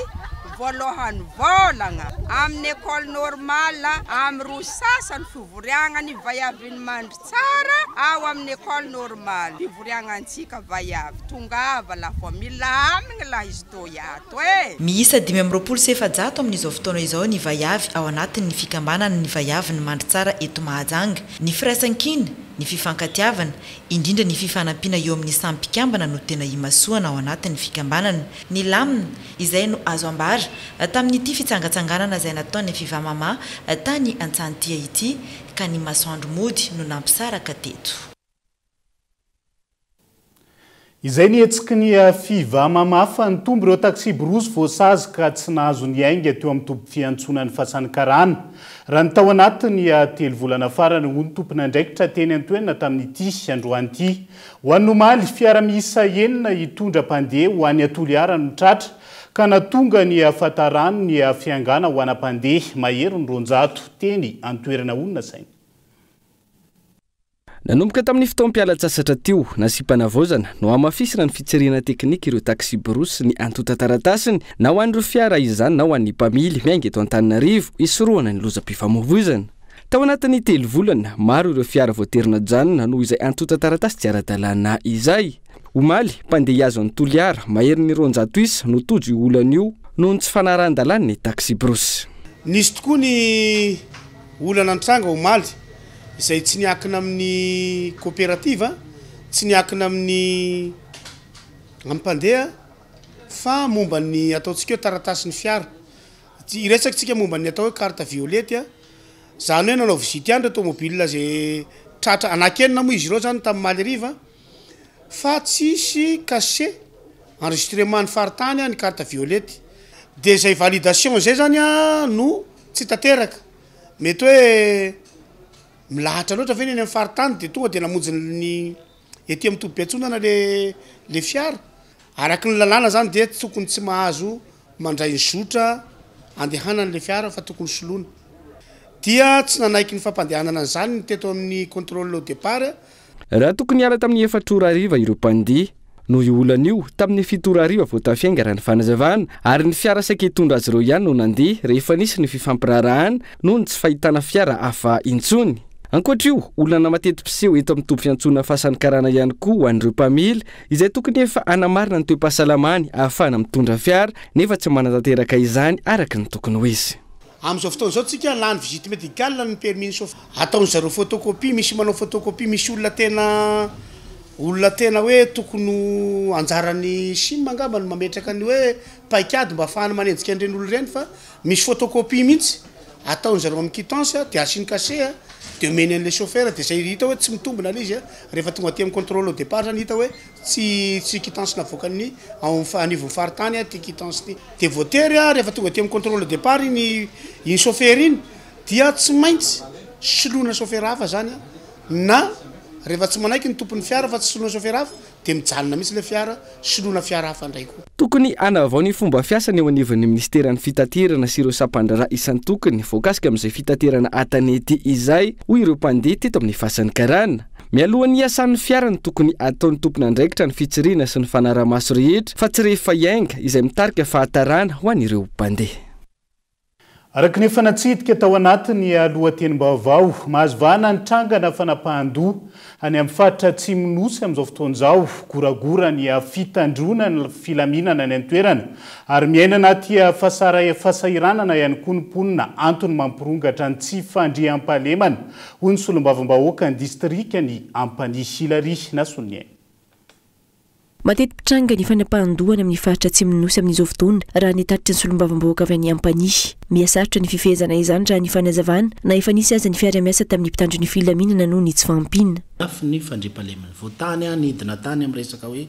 S1: voalohan'ny volagna, amin'ny Ecole Normale, amin'ny roa sasany fivoriagna ny vaiavin'ny Mandritsara ao amin'ny Ecole Normale, fivoriagnantsika vaiavy, tongava la fô milamigny la izy toy ato e!
S26: Miisa 425 amin'izao fotoana izao ny vaiavy ao anatin'ny fikambanan'ny vaiavin'ny Mandritsara eto Mahajanga. Ny firaisankina, ny fifankatiavana, Indrindra ny fifanampiana eo amin'ny samy mpikambana no tena imasoana ao anatin'ny fikambanana. Ny lamina, izay no azo ambara, tamin'ity fitsangatsanganana izay nataon'ny Fivamama tany Antsahantia ity, ka ny masoandro mody no nampisaraka teto.
S7: Izay ny hetsiky ny Fivamama fa nitombo ireo taksiborosy voasazy ka tsy nahazo niainga teo amin'ny toby fiantsonan'ny Fasan'ny Karana. Raha ny tao anatin'ny telo volana farany, hoy ny tompon'andraikitra teny an-toerana tamin'ity androany ity. Ho an'ny omaly, fiara miisa enina hitondra mpandeha ho any Toliara no tratra, ka nahatonga ny fahatarany ny fiangana ho ana mpandeha maherin'ny 200 teny an-toerana hoy ny nasaina.
S11: Nanomboka tamin'ny fotoam-pialan-tsasatra teo, nasiam-panavaozana, nohamafisina ny fitsirihana teknika ireo taksiborosy sy ny antontan-taratasiny, na ho an'ireo fiara izany na ho an'ny mpamily miainga eto Antananarivo, hisorohana ny lozam-pifamoivoizana. Tao anatin'ny telo volana, maro ireo fiara voatery najanona noho izay antontan-taratasy tsy ara-dalàna izay. Omaly, mpandeha hihazo an'i Toliara, maherin'ny 200 isa, no tojo io olana io noho ny tsy fanarahan-dalàn'ny taksiborosy.
S3: Nisy tokoa ny olana nitranga omaly izay tsy niankina amin'ny koperativa, tsy niankina amin'ny amin'ny mpandeha fa momba ny ataontsika hoe taratasin'ny fiara. Hiresaka isika momba ny atao hoe carte violette, izany hoe nanao visite ihany ireo tomobile izay tratra, anankienina moa izy ireo izany tamin'ny omaly hariva. fa tsisy cachet enregistrement ny faritany ny carte violette de zay validation zay zany no tsy tanteraka mety hoe milahatra loatra ve ny any amin'ny faritany de tonga de namonjy ny ety amin'ny tobim-piantsonana le le fiara araky ny lalàna zany dia tokony tsy mahazo mandray ny zotra andehanany le fiara fa tokony soloina dia tsy nanaiky ny fampandehanana an'izany ny teto amin'ny contrôle au départ
S11: Raha tokony hiala tamin'ny efatra ora hariva ireo mpandeha, noho io olana io, tamin'ny fito ora hariva vao tafiainga raha ny fanazavana, ary ny fiara saika hitondra azy ireo ihany no nandeha rehefa nisy ny fifampiraharahana noho ny tsy fahitana fiara hafa intsony. Ankoatra io, olana mateti-piseho eto amin'ny toby fiantsoana Fasan'ny Karana ihany koa ho an'ireo mpamily izay tokony efa hanamarina ny toe-pahasalamany ahafahana mitondra fiara nefa tsy manatanteraka izany araka ny tokony ho izy.
S3: Amin'izao fotoana izao tsika lany visite médicale ny permis ny chauffeur ataon'ny zareo photocopie, misy manao photocopie, misy olona tena olona tena hoe tokony ho anjaran'ny sim angamba no mametraka ny hoe paikady mba ahafahany manenjika an'ireny olona ireny fa misy photocopie mihitsy ataon'ny zareo amin'ny quittance dia asiany cachet dia omeny an'ilay chauffeur dia izay hita hoe tsy mitombina ilay izy rehefa tonga aty amin'ny contrôle au départ zany hita hoe tsy tsy quittance navoakan'ny ao amin'ny anivon'ny faritany ity quittance ity. Dia voatery rehefa tonga aty amin'ny contrôle de départ iny iny chauffeur iny dia tsy maintsy soloina chauffeur hafa zany na rehefa tsy manaiky ny tompon'ny fiara fa tsy soloina chauffeur hafa. Dia mijanona mihitsy ilay fiara, soloina fiara hafa indray koa.
S5: Tokony hanavao ny fomba fiasany eo anivon'ny minisiteran'ny fitaterana sy ireo sampandraharaha isan-tokony voakasika amin'izay fitaterana an-tanety izay, hoy ireo mpandeha teto amin'ny Fasan'ny Karana. Mialohan'ny hiasan'ny fiara no tokony hataon'ny tompon'andraikitra ny fitsirihana sy ny fanaraha-maso rehetra fa tsy rehefa hiainga, izay mitarika fahatarana ho an'ireo mpandeha.
S7: Araka ny efa natsidika tao anatin'ny lohatenim-baovao, mahazo vahana ny trangana fanapahan-doha any amin'ny faritra Atsimon'ny Nosy amin'izao fotoana izao. Goragora ny fitandroana ny filaminana any an-toerana ary miaina anaty fahasahiranana ihany koa ny mponina, antony mampirongatra ny tsy fandriampahalemana, hoy ny solombavambahoakan'ny distrikan'i Ampanihy, Hilary Nasoniaina.
S6: Mateti-pitranga ny fanapahan-doha any amin'ny faritra atsimon'ny Nosy amin'izao fotoana, raha ny tatitry ny solombavambahoaka avy any Ampanihy. Miha-sarotra ny fifehezana izany raha ny fanazavana, na efa nisy aza ny fiaraha-miasa tamin'ny mpitandro ny filaminana noho ny tsy fahampiana.
S9: Lafy ny fandriampahalemana. Vao tany aho nidina tany amin'ny resaka hoe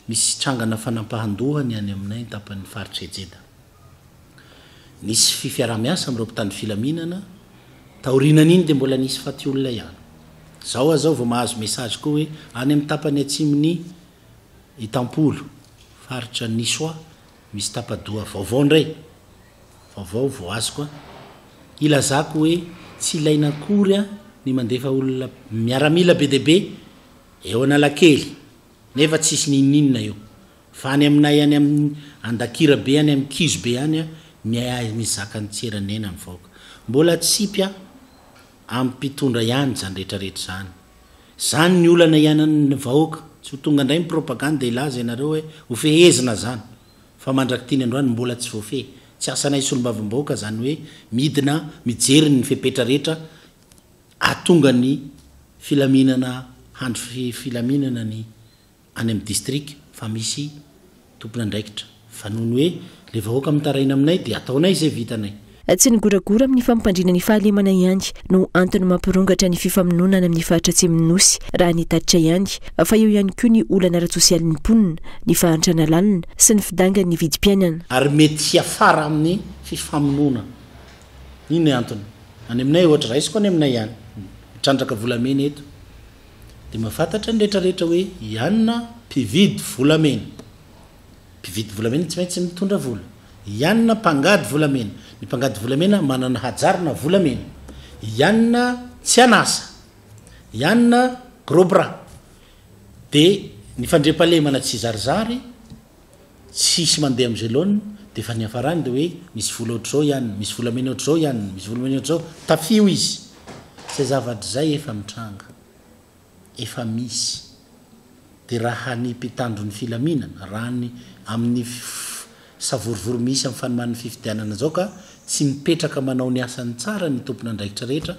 S9: misy trangana fanapahan-doha ny any aminay tapan'ny faritra Ejeda. Nisy fifiaraha-miasa amin'ireo mpitandro filaminana, taorianan'iny dia mbola nisy faty olona ihany. Zao aho zao vao mahazo message koa hoe any amin'ny tapany atsimon'i Itampolo, faritra Nisoa, misy tapa-doha vaovao indray, vaovao vao azoko an, hilazako hoe tsy ilaina akory an ny mandefa olona miaramila be dia be eo Analakely nefa tsisy n'inon'inona eo, fa any aminay any amin'ny Andakira be any amin'ny kizo be any an miahy mizaka ny tsiranena ny vahoaka. Mbola atsipy an. Amin'ny mpitondra ihany izany rehetra rehetra izany. Izany ny olana iainan'ny vahoaka. Tsy ho tonga indray ny propagande dia hilaza ianareo hoe ho fehezina izany. Fa mandrak'ity ny androany mbola tsy voafehy. Tsy asanay solombavambahoaka izany hoe midina mijery ny fepetra rehetra ahatonga ny filaminana handry filaminana ny any amin'ny distrika fa misy tompon'andraikitra fa noho ny hoe le vahoaka mitaraina aminay dia ataonay izay vitanay.
S6: Tsy ny goragora amin'ny fampandriana ny fahalemana ihany no antony mampirongatra ny fifamonoana any amin'ny faritra atsimon'ny Nosy, raha ny tatitra ihany, fa eo ihany koa ny olana ara-tsosialin'ny mponina, ny fahantrana lalina, sy ny fidangan'ny vidim-piainana.
S9: Ary mety hiafara amin'ny fifamonoana. Inona ny antony? Any aminay ohatra, raisiko any aminay ihany, mitrandraka volamena eto. Dia mahafantatra ny rehetra rehetra hoe i Anna mpividy volamena. Mpividy volamena tsy maintsy mitondra vola. I Anna mpangady volamena. Ny mpangady volamena manana hajary na volamena. I Anna tsy an'asa. I Anna gros bras. Dia ny fandriampahalemana tsy zarizary, tsisy mandeha amin'izay laoniny, dia efa niafarany dia hoe misy vola ohatr'izao i Anna, misy volamena ohatr'izao i Anna, misy volamena ohatr'izao, tafio izy. Izay zavatra izay efa mitranga, efa misy. Dia raha ny mpitandro ny filaminana, raha ny amin'ny savorovoro misy amin'ny fanoman'ny fifidianana izao ka tsy mipetraka manao ny asany tsara ny tompon'andraikitra rehetra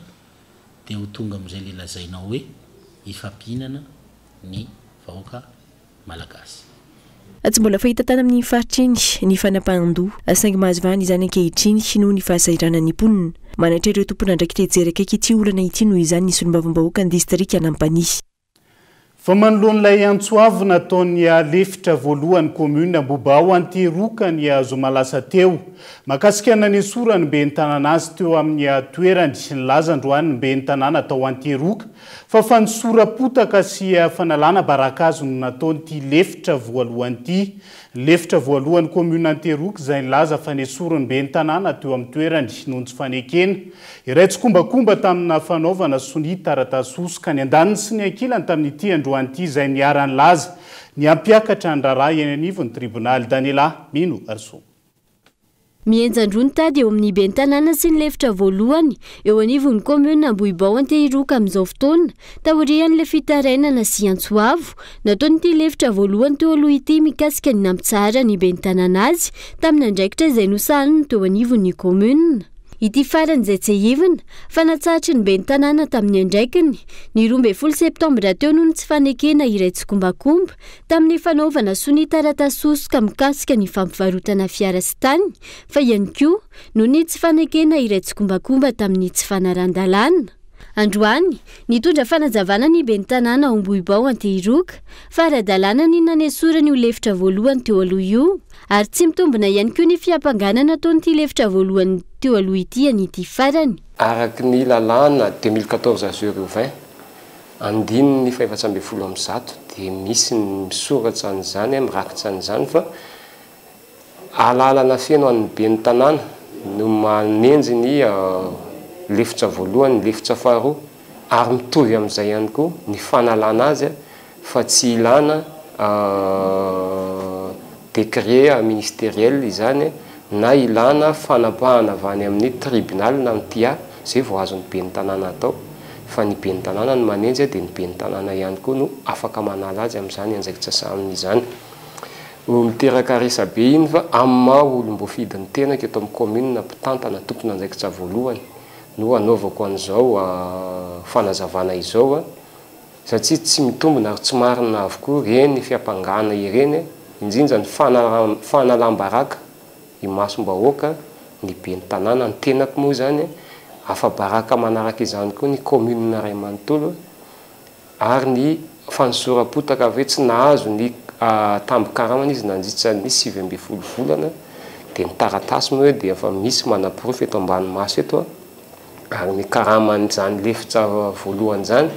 S9: dia ho tonga amin'izay ilay lazainao hoe hifampihinana ny vahoaka Malagasy.
S6: Tsy mbola fahita tany amin'iny faritra iny ny fanapahan-doha, saingy mahazo vahana izany ankehitriny noho ny fahasahiranan'ny mponina. Manaitra ireo tompon'andraikitra hijery akaiky ity olana ity noho izany ny solombavambahoakan'ny distrikan'Ampanihy.
S7: Fa manoloana ilay antso avo nataon'ny lefitra voalohany commune Ambohibao Antehiroka ny zoma lasa teo mahakasika ny nanesoran'ny ben'ny tanàna azy teo amin'ny toerany, nilaza androany ny ben'ny tanàna tao Antehiroka Fa fanosoram-potaka sy fanalana baraka azy no nataon'ity lefitra voalohany ity. Lefitra voalohany commune Antehiroka izay nilaza fa nesorin'ny ben'ny tanàna teo amin'ny toerany noho ny tsy fanekena iray tsikombakomba tamina fanaovana sonia taratasy hosoka ny andaniny sy ny ankilany tamin'ity androany ity izay niara-nilaza ny hampiakatra ny raharaha eny anivon'ny tribonaly. Daniela Mino Arson.
S18: Mihenjan-droa ny tady eo amin'ny ben'ny tanàna sy ny lefitra voalohany eo anivon'ny kaominina Ambohibao Antehiroka amin'izao fotoana, taorian'ilay fitarainana sy antso avo nataon'ity lefitra voalohany teo aloha ity mikasika ny nampitsaharan'ny ben'ny tanàna azy tamin'ny andraikitra izay nosahaniny teo anivon'ny kaominina. Ity farany izay tsiahivina fa natsahatry ny ben'ny tanàna tamin'ny andraikiny ny 12 septambra teo noho ny tsy fanekena iray tsikombakomba tamin'ny fanaovana sonia taratasy hosoka mikasika ny fampivarotana fiara sy tany fa ihany koa noho ny tsy fanekena iray tsikombakomba tamin'ny tsy fanaran-dalàna. Androany, nitondra fanazavana ny ben'ny tanàna ao Ambohibao Antehiroka fa ara-dalàna ny nanesorany io lefitra voalohany teo aloha io ary tsy mitombina ihany koa ny fiampangana nataon'ity lefitra voalohany teo aloha ity an'ity farany.
S10: Araka ny lalàna 2014 020. Andininy faha-114 dia misy ny misoratra an'izany, mirakitra an'izany fa alalana feno an'ny ben'ny tanàna no manenjy ny lefitra voalohany, ny lefitra faharoa ary mitovy amin'izay ihany koa ny fanalana azy fa tsy ilana décret ministériel izany na ilana fanapahana avy any amin'ny tribunal na ny tia, izay vao azon'ny ben'ny tanàna atao, fa ny ben'ny tanàna no manenjy dia ny ben'ny tanàna ihany koa no afaka manala azy amin'izany andraikitra sahaniny izany. Miteraka resabe iny fa amin'ny maha olom-boafidy ny tenako eto amin'ny commune mpitantana tompon'andraikitra voalohany no anaovako an'izao fanazavana izao. Satria tsy mitombina ary tsy marina avokoa ireny fiampangana ireny, indrindra ny fanalam-baraka imasom-bahoaka ny ben'ny tanàna, ny tenako moa izany, afa-baraka manaraka izany koa ny commune iray manontolo, ary ny fanosoram-potaka avy hoe tsy nahazo ny tambin-karamany izy nandritra ny 19 volana, dia ny taratasy moa dia efa misy manaporofo eto ambany maso eto. Ary ny karaman'izany lefitra voalohany izany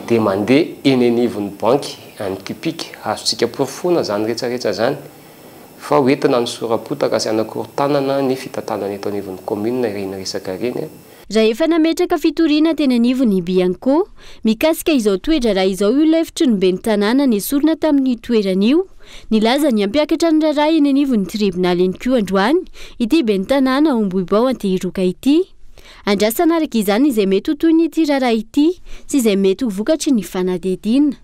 S10: dia mandeha eny anivon'ny banky any Cupic. Azontsika porofoina izany rehetra rehetra izany fa ho entina hanosoram-potaka sy hanakorontanana ny fitantanana eto anivon'ny commune ireny resaka ireny.
S18: Raha efa nametraka fitoriana teny anivon'ny Bianco mikasika izao toe-draharaha izao io lefitry ny ben'ny tanàna nesorina tamin'ny toerany io, nilaza ny hampiakatra ny raharaha eny anivon'ny tribonaly ihany koa androany ity ben'ny tanàna ao Ambohibao Antehiroka ity. Andrasana araka izany izay mety ho tohin'ity raharaha ity sy izay mety ho vokatry ny fanadihadiana.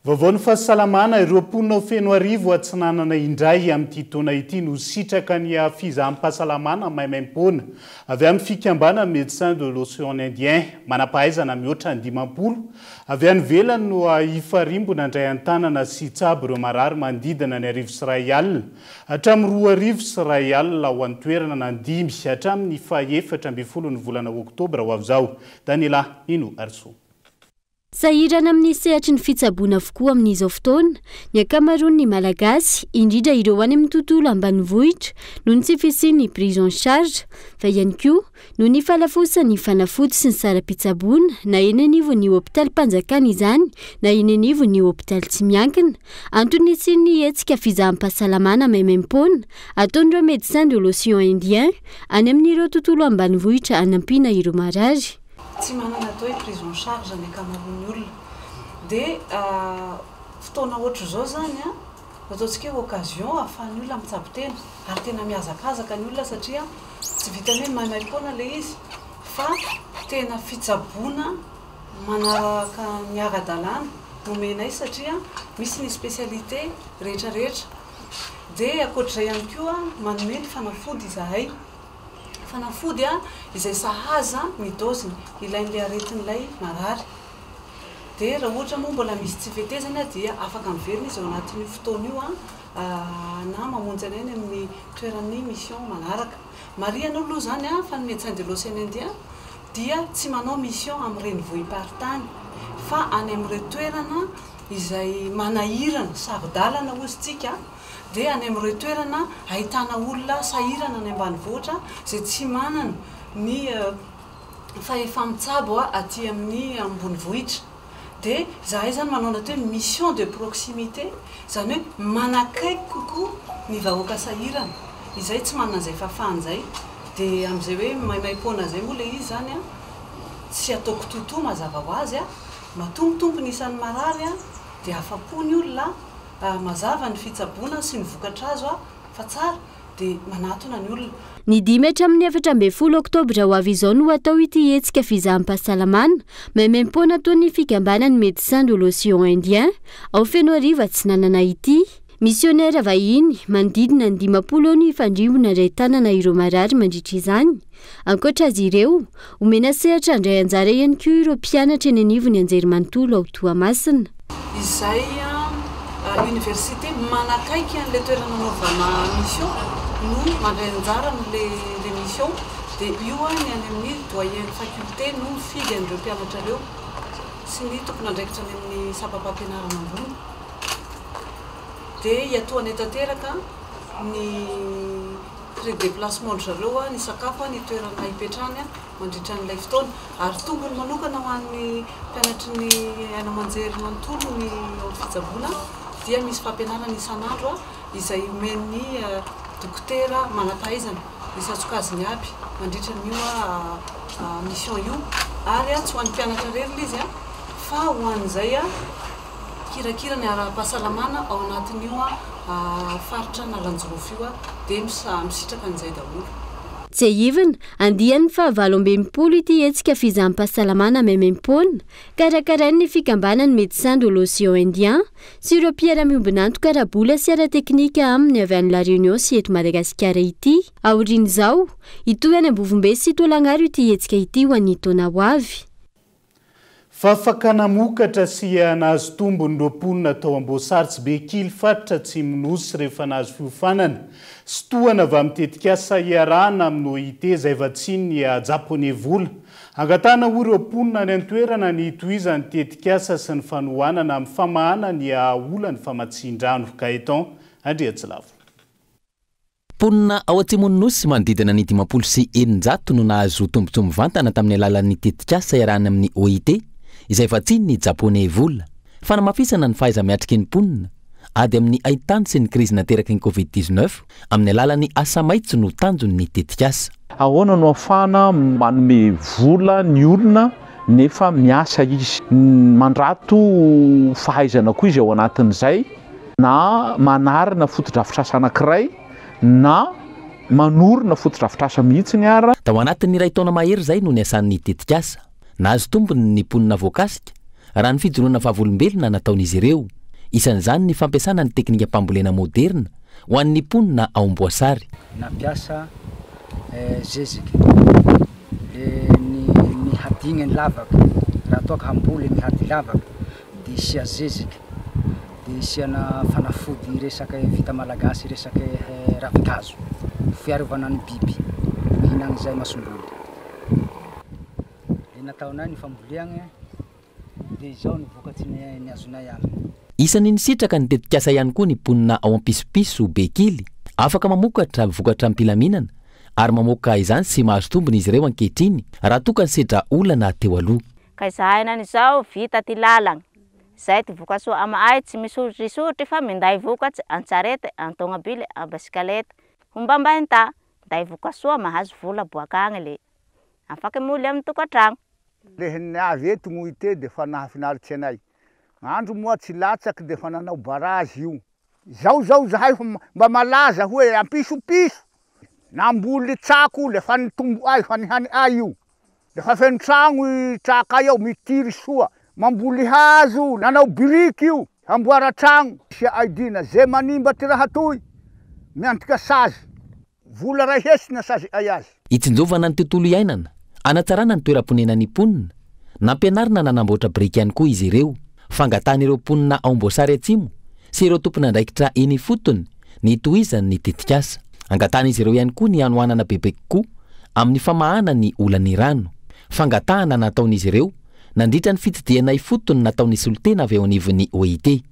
S7: Vaovaon'ny fahasalamana, ireo mponina ao Fenoarivo Atsinanana indray amin'ity taona ity no sitraka ny fizaham-pahasalamana maimaimpoana avy amin'ny fikambanana Médecins de l'Océan Indien. Manam-pahaizana mihoatra ny 50 avy any ivelany no hifarimbona handray an-tanana sy hitsabo ireo marary manodidina ny 1100 hatramin'ny 2100 ao an-toerana na dimy hatramin'ny faha-14 ny volana oktobra ho avy izao. Daniela Nino Harisoa.
S18: Sahirana amin'ny sehatry ny fitsaboana avokoa amin'izao fotoana ny ankamaroan'ny Malagasy, indrindra ireo any amin'ny tontolo ambanivohitra noho ny tsy fisian'ny prise en charge, fa ihany koa noho ny fahalafosan'ny fanafody sy ny saram-pitsaboana na eny anivon'ny hopitalim-panjakana izany na eny anivon'ny hopitaly tsy miankina. Antony nisian'ny hetsika fizaham-pahasalamana maimaimpoana ataon'ireo Médecins de l'Océan Indien any amin'ireo tontolo ambanivohitra hanampiana ireo marary.
S12: Tsy manana atao hoe prise en charge ny ankamaroan'ny olona. Dia fotoana ohatr'izao izany an, ataontsika hoe occasion ahafahan'ny olona mitsabo tena. Ary tena mihazakazaka ny olona satria tsy vitan'ny hoe maimaim-poana ilay izy fa tena fitsaboana manaraka ny ara-dalàna no omenay satria misy ny spécialité rehetra rehetra. Dia ankoatr'izay ihany koa manome ny fanafody izahay. Fanafody izay sahaza ny doziny ilain'ilay aretin'ilay marary. Dia raha ohatra moa mbola misy tsy fetezana dia afaka miverina izy ao anatin'io fotoana io na mamonjy anay any amin'ny toeran'ny mission manaraka. Marihana aloha izany fa ny Médecins de l'Océan Indien dia tsy manao mission amin'ny renivohi-paritany fa any amin'ireo toerana izay manahirana, saro-dalana hozy tsika. dia any amin'ireo toerana ahitana olona sahirana any ambanivohitra izay tsy manana ny fahefa-mitsabo aty amin'ny ambonivohitra. Dia izahay izany manao ny atao hoe mission de proximité, izany hoe manakaiky kokoa ny vahoaka sahirana izay tsy manana izay fahafahana izay. Dia amin'izay hoe maimaim-poana izay moa ilay izy izany an, tsy atao kitoatoa mazava ho azy an, matoa mitombo ny isan'ny marary an, dia afa-po ny olona Mazava ny fitsaboana sy ny vokatra azo fa tsara dia manatona ny olona.
S18: Ny dimy hatramin'ny 14 oktobra ho avy izao no hatao ity hetsika fizaham-pahasalamana maimaimpoana ataon'ny fikambanan'ny Médecins de l'Océan Indien ao Fenoarivo Atsinanana ity. Misionera vahiny manodidina ny 50 eo no hifandrimbona handray tanana ireo marary mandritra izany. Ankoatra azy ireo, omena sehatra handray anjara ihany koa ireo mpianatra eny anivon'ny anjerimanontolo ao Toamasina.
S12: Izay université manakaiky an'ilay toerana anaovana mission no mandray anjara amin'ilay mission dia io ny any amin'ny doyen-n'ny faculté no mifidy an'ireo mpianatra ireo sy ny tompon'andraikitra any amin'ny sampam-pampianarana ambony dia hiatohanay tanteraka ny Frais de déplacement ndry zareo, ny sakafo, ny toerana hipetrahany. mandritra an'ilay fotoana. Ary tombony manokana ho an'ny mpianatry ny haino aman-jery manontolo ny ao amin'ny fitsaboana dia misy fampianarana isan'andro izay omen'ny dokotera manam-pahaizana isan-tsokajiny aby mandritra an'io mission io ary tsy ho an'ny mpianatra irery ilay izy fa ho an'izay mikirakira ny ara-pahasalamana ao anatin'io faritra Analanjirofo io dia misitraka an'izay daholo.
S18: Tsiahivina, andiany fahavalo 68 ity hetsika fizaham-pahasalamana maimaimpoana, karakarain'ny fikambanan'ny Médecins de l'Océan Indien sy ireo mpiara-miombon'antoka ara-bola sy ara-teknika aminy avy any La Réunion sy eto Madagasikara ity. Aorian'izao, hitohy any Ambovombe sy Tolagnaro ity hetsika ity ho an'ny taona ho avy.
S7: Fa afaka namokatra sy nahazo tombony ireo mponina tao Amboasary tsy Bekily faritra Atsimon'ny Nosy rehefa nahazo fiofanana sy tohana avy amin'ny tetikasa iarahana amin'ny OIT izay vatsian'ny Japoney vola. Angatahana hoy ireo mponina any an-toerana ny hitohizan'ny tetikasa sy ny fanohanana amin'ny famahana ny olan'ny famatsian-drano. Gaëtan Andriatsilavo.
S8: Mponina ao atsimon'ny Nosy manodidina ny 650 no nahazo tombontsoa mivantana tamin'ny alalan'ny tetikasa iarahana amin'ny OIT, izay vatsian'ny Japoney vola. Fanamafisana ny fahaiza-miatriky ny mponina, ady amin'ny haintany sy ny krizy nateraky ny Covid 19 amin'ny alalan'ny asa maitso no tanjon'ny tetikasa.
S13: Ahoana no ahafahana manome vola ny olona nefa miasa izy? Mandrato fahaizana koa izy ao anatin'izay. Na manarina fotodrafitrasa anankiray na manorina fotodrafitrasa mihitsiny ara.
S8: Tao anatin'ny iray taona mahery izay no niasan'ny tetikasa. Nahazo tombony ny mponina voakasika, raha ny fijoroana vavolombelona nataon'izy ireo. Isan'izany ny fampiasana ny teknikam-pambolena moderina ho an'ny mponina ao Amboasary.
S14: Nampiasa zezika le ny mihadigny ny lavaka raha toa ka hamboly mihady lavaka de isia zezika de isiana fanafody resaka vita malagasy resaka ravinkazo fiarovana ny biby mihinagna izay masomboly de nataonay ny famboleagna de izao ny vokatry ny azonay aminy.
S8: Isan'ny nisitraka ny tetikasa ihany koa ny mponina ao Ampisopiso Bekily. Afaka mamokatra vokatra am-pilaminana ary mamoaka izany sy mahazo tombony izy ireo ankehitriny raha toa ka nisedra olana teo aloha.
S15: Ka izahay henany izao vita ty lalagna, zay ty vokasoa ama'ay tsy misotrisotry fa minday vokatsy an-tsarety, an-tômôbily, an-bisikaleta, hombambainta, minday vokasoa mahazo vola boak'agny le afaky moly amy tokantragno.
S16: Lehin'ny avy eto moa ite dia efa nahafinaritsy anay. Andro moa tsy latsaky dia efa nanao barazy io. Zao zao zahay mba malaza hoe ampisopiso, namboly tsako le fa nitombo ay fa nihany ay io, le fa feno tragno i trakay ao mitiry soa, mamboly hazo, nanao biriky io hamboara tragno, sia aidina ze manimba ty raha toy miantoka sazy. Vola ray hetsy na sazy ay azy.
S8: Hitsinjovana ny tontolo iainana, hanatsarana ny toeram-ponenan'ny mponina. Nampianarina nanamboatra biriky ihany koa izy ireo. Fangatahan'ireo mponina ao Amboasary Atsimo sy ireo tompon'andraikitra eny ifotony ny hitohizan'ny tetikasa. Angatahan'izy ireo ihany koa ny hanohanana bebe kokoa amin'ny famahana ny olan'ny rano. Fangatahana nataon'izy ireo nandritra ny fitsidihana ifotony nataon'ny solontena avy eo anivon'ny OIT.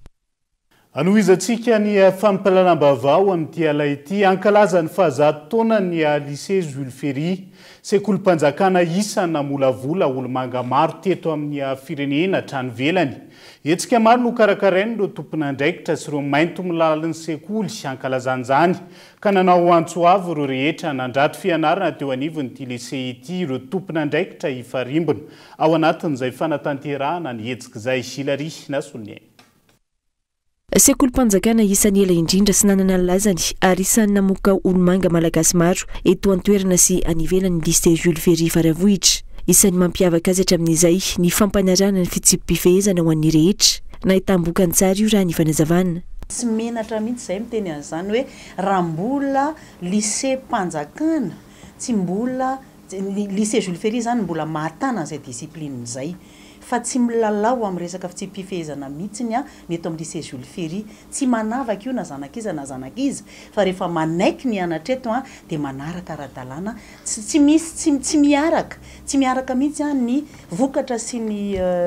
S7: Hanohizantsika ny fampahalalam-baovao amin'ity ala ity. Hankalaza ny fahazato taonany ny Lycée Jules Ferry, sekolim-panjakana isan'ny namolavola olomanga maro teto amin'ny firenena hatrany ivelany. Hetsika maro no karakarain'ireo tompon'andraikitra sy ireo maintimolalin'ny sekoly hankalazana izany, ka nanao antso avo ireo rehetra nandrato fianarana teo anivon'ity Lycée ity ireo tompon'andraikitra hifarimbona ao anatin'izay fanatanterahana ny hetsika izay. Hilary Nasoloniaina.
S6: Sekolim-panjakana isan'ny ela indrindra sy nanana ny lazany ary isan'ny namoaka olomanga malagasy maro eto an-toerana sy any ivelany ny Lycée Jules Ferry Faravohitra. Isan'ny mampiavaka azy hatramin'izay ny fampanarahana ny fitsipi-pifehezana ho an'ny rehetra. Nahitam-bokany tsara io raha ny fanazavana.
S18: Tsy menatra mihitsy izahay miteny an'izany hoe raha mbola lycée-mpanjakana tsy mbola Ny lycée Jules Ferry izany mbola mahatana an'izay discipline izay. Fa tsy milalao amin'ny resaka fitsipi-pifehezana mihitsy ny ny eto amin'ny lycée Jules Ferry. Tsy manavaka io na zanak'iza na zanak'iza fa rehefa manaiky ny hianatra eto dia manaraka ara-dalàna. Tsy tsy misy tsy tsy miaraka tsy miaraka mihitsy ny vokatra sy ny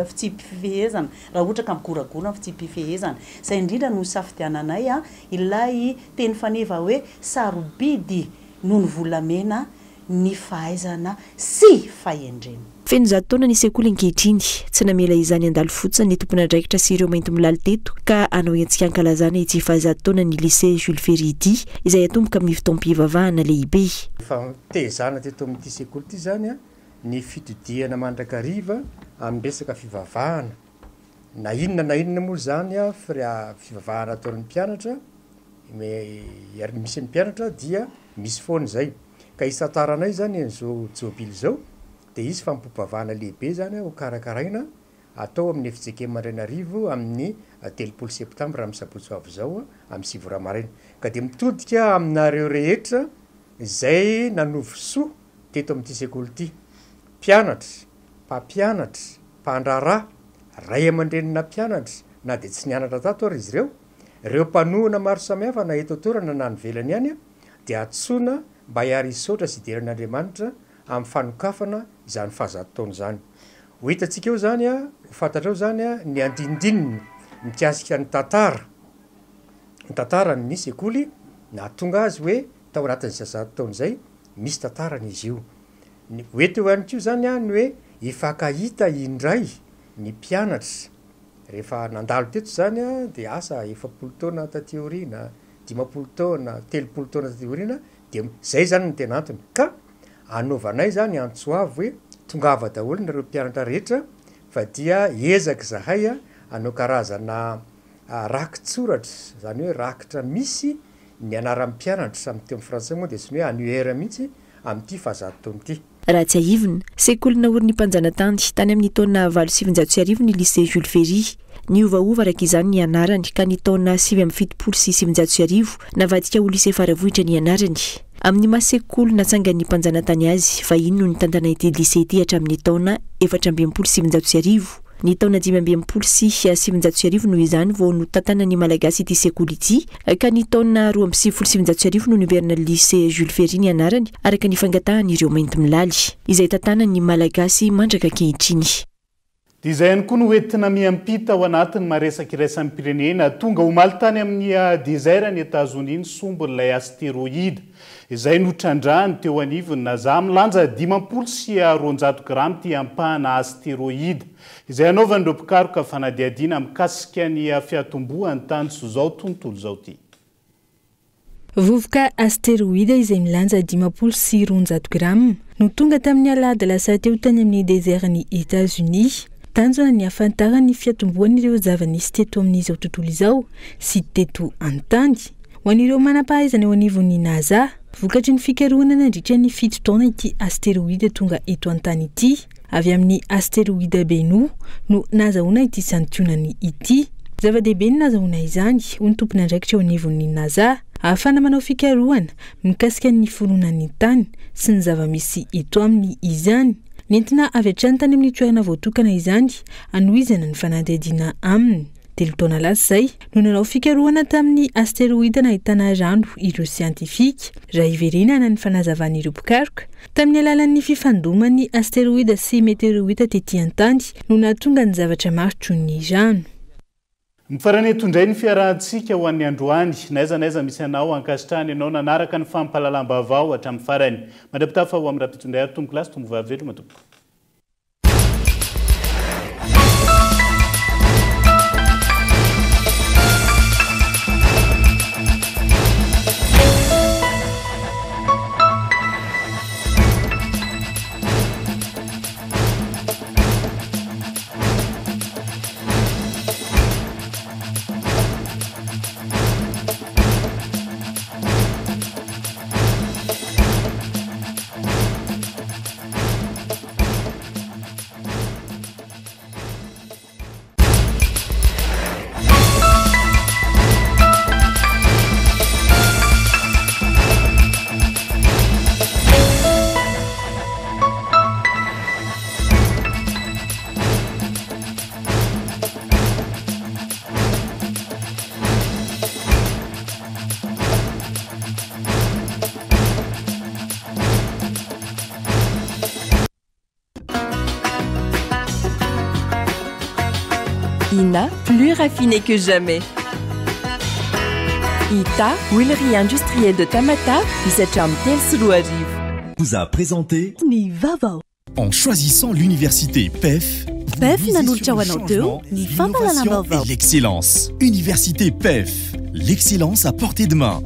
S18: fitsipi-pifehezana raha ohatra ka migoragora ny fitsipi-pifehezana. Izay indrindra no nisafidiananay ilay teny faneva hoe sarobidy noho ny volamena.
S17: ny fahaizana sy fahendrena.
S6: Feno 100 taona ny sekoly ankehitriny. Tsy namela izany handalo fotsiny ny tompon'andraikitra sy ireo maintimolaly teto ka hanao hetsika hankalazana ity fahazato taonan'ny Lycée Jules Ferry ity, izay hatomboka amin'ny fotoam-pivavahana lehibe.
S19: Efa nitezana teto amin'ity sekoly ity izany ny fitodihana mandrakariva amin'ny resaka fivavahana. Na inona na inona moa izany fivavahana ataon'ny mpianatra, ary misy ny mpianatra dia misy foana izay. Ka isantaranay izany an'izao jobily izao dia hisy fanompoam-pivavahana lehibe izany ho karakaraina atao amin'ny fjkm Andrainarivo amin'ny 30 septambra amin'ny sabotsy ho avy izao amin'ny 9 ora maraina. Ka dia mitodika aminareo rehetra izay nanovo soa teto amin'ity sekoly ity, mpianatra, mpampianatra, mpandraharaha, ray aman-drenina mpianatra na dia tsy nianatra tato ary izy ireo, ireo mpanohana maro samihafa na eto an-toerana na any ivelany any dia antsoina mba hiara-hisaotra sy hidera an'Andriamanitra amin'ny fanokafana izany fahazato taona izany. Ho hitantsika eo izany, ho fantatrao izany ny andinindininy mikasika ny tantara, ny tantaran'ny sekoly nahatonga azy hoe tao anatin'izay 100 taona izay misy tantarany izy io. Ny ho eto ihany koa izany ny hoe hifankahita indray ny mpianatra rehefa nandalo teto izany dia asa 40 taona taty aoriana, 50 taona, 30 taona taty aoriana dia izay izany no tena antony. Ka anaovanay izany antso avo hoe tongava daholo nareo mpianatra rehetra fa dia hiezaka izahay hanao karazana rakitsoratra, izany hoe rakitra misy ny anaran'ny mpianatra, amin'ny teny frantsay moa dia tsy ny hoe annuaire mihitsy amin'ity fahazato taona ity.
S6: Raha tsiahivina, sekoly naorin'ny mpanjanatany tany amin'ny taona 1908 ny Lycée Jules Ferry. Niovaova araka izany ny anarany ka ny taona 1979 navadika ho Lycée Faravohitra ny anarany. Amin'ny maha sekoly natsangan'ny mpanjanatany azy, vahiny no nitantana ity lycée ity hatramin'ny taona 1964. Ny taona 1965 noho izany vao notantanan'ny Malagasy ity sekoly ity ka ny taona 1992 no niverina Lycée Jules Ferry ny anarany araka ny fangatahan'ireo Maintimolaly izay tantanan'ny Malagasy mandraka ankehitriny.
S7: Dia izay ihany koa no hoentina miampita ao anatin'ny maresaka iraisam-pirenena. Tonga omaly tany amin'ny désert any Etazonia ny sombin'ilay asteroida izay notrandrahany teo anivon'ny NASA. Milanja 250 grama ity ampahana asteroida izay hanaovan'ireo mpikaroka fanadihadiana mikasika ny fiatombohan'ny tany sy izao tontolo izao ity.
S20: Vovoka asteroida izay milanja 250 grama no tonga tamin'ny alahady lasa teo tany amin'ny désert-n'i Etazonia. Tanjona ny hahafantarana ny fiatombohan'ireo zava-nisy teto amin'izao tontolo izao sy teto an-tany. Ho an'ireo manam-pahaizana eo anivon'ny NASA, vokatry ny fikarohana nandritra ny fito taona ity asteroida tonga eto an-tany ity. Avy amin'ny asteroida Bennu no nahazahoana ity santionany ity. Zava-dehibe ny nahazahoana izany, hoy ny tompon'andraikitra eo anivon'ny NASA. Ahafahana manao fikarohana mikasika ny niforonan'ny tany sy ny zava-misy eto aminy izany. Nentina avy hatrany tany amin'ny toerana voatokana izany hanohizana ny fanadihadiana aminy. Telo taona lasa izay no nanao fikarohana tamin'ny asteroida nahitana rano ireo siantifika, raha hiverenana ny fanazavan'ireo mpikaroka. Tamin'ny alalan'ny fifandoman'ny asteroida sy meteoroita tetỳ an-tany no nahatonga ny zavatra maro toy ny rano.
S7: Mifarana eto indray ny fiarahantsika ho an'ny androany. Na aiza na aiza misy anao, ankasitrahana ianao nanaraka ny fampahalalam-baovao hatramin'ny farany. Mandra-pitafa ho amin'ny rahampitso indray ary tompokolahy sy tompovavy veloma tompoko.
S4: Ina, plus raffiné que jamais. Ita, huilerie industrielle de Tamatave, isa hatramin'ny 2003.
S2: Vous a présenté
S21: Ny vaovao.
S2: En choisissant l'université PEF,
S21: PEF nanolotra ho anao teo ny fampahalalam-baovao.
S2: et l'excellence. Université PEF, l'excellence à portée de main.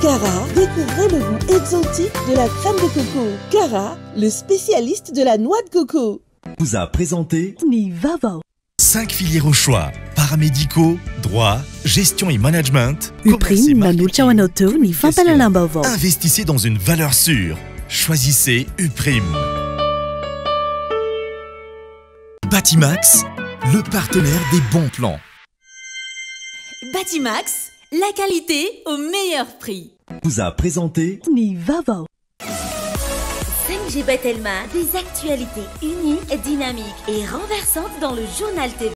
S22: Cara, découvrez le goût exotique de la crème de coco. Cara, le spécialiste de la noix de coco.
S2: Vous a présenté
S21: Ny vaovao.
S2: 5 filières au choix. Paramédicaux, droit, gestion et management.
S21: Uprime nanolotra ho anao teo ny fampahalalam-baovao.
S2: Investissez dans une valeur sûre. Choisissez Uprime. Batimax, le partenaire des bons plans.
S23: Batimax, la qualité au meilleur prix.
S2: Vous a présenté
S21: Ny vaovao.
S23: 5G Batelma, des actualités uniques, dynamiques et renversantes dans le journal TV.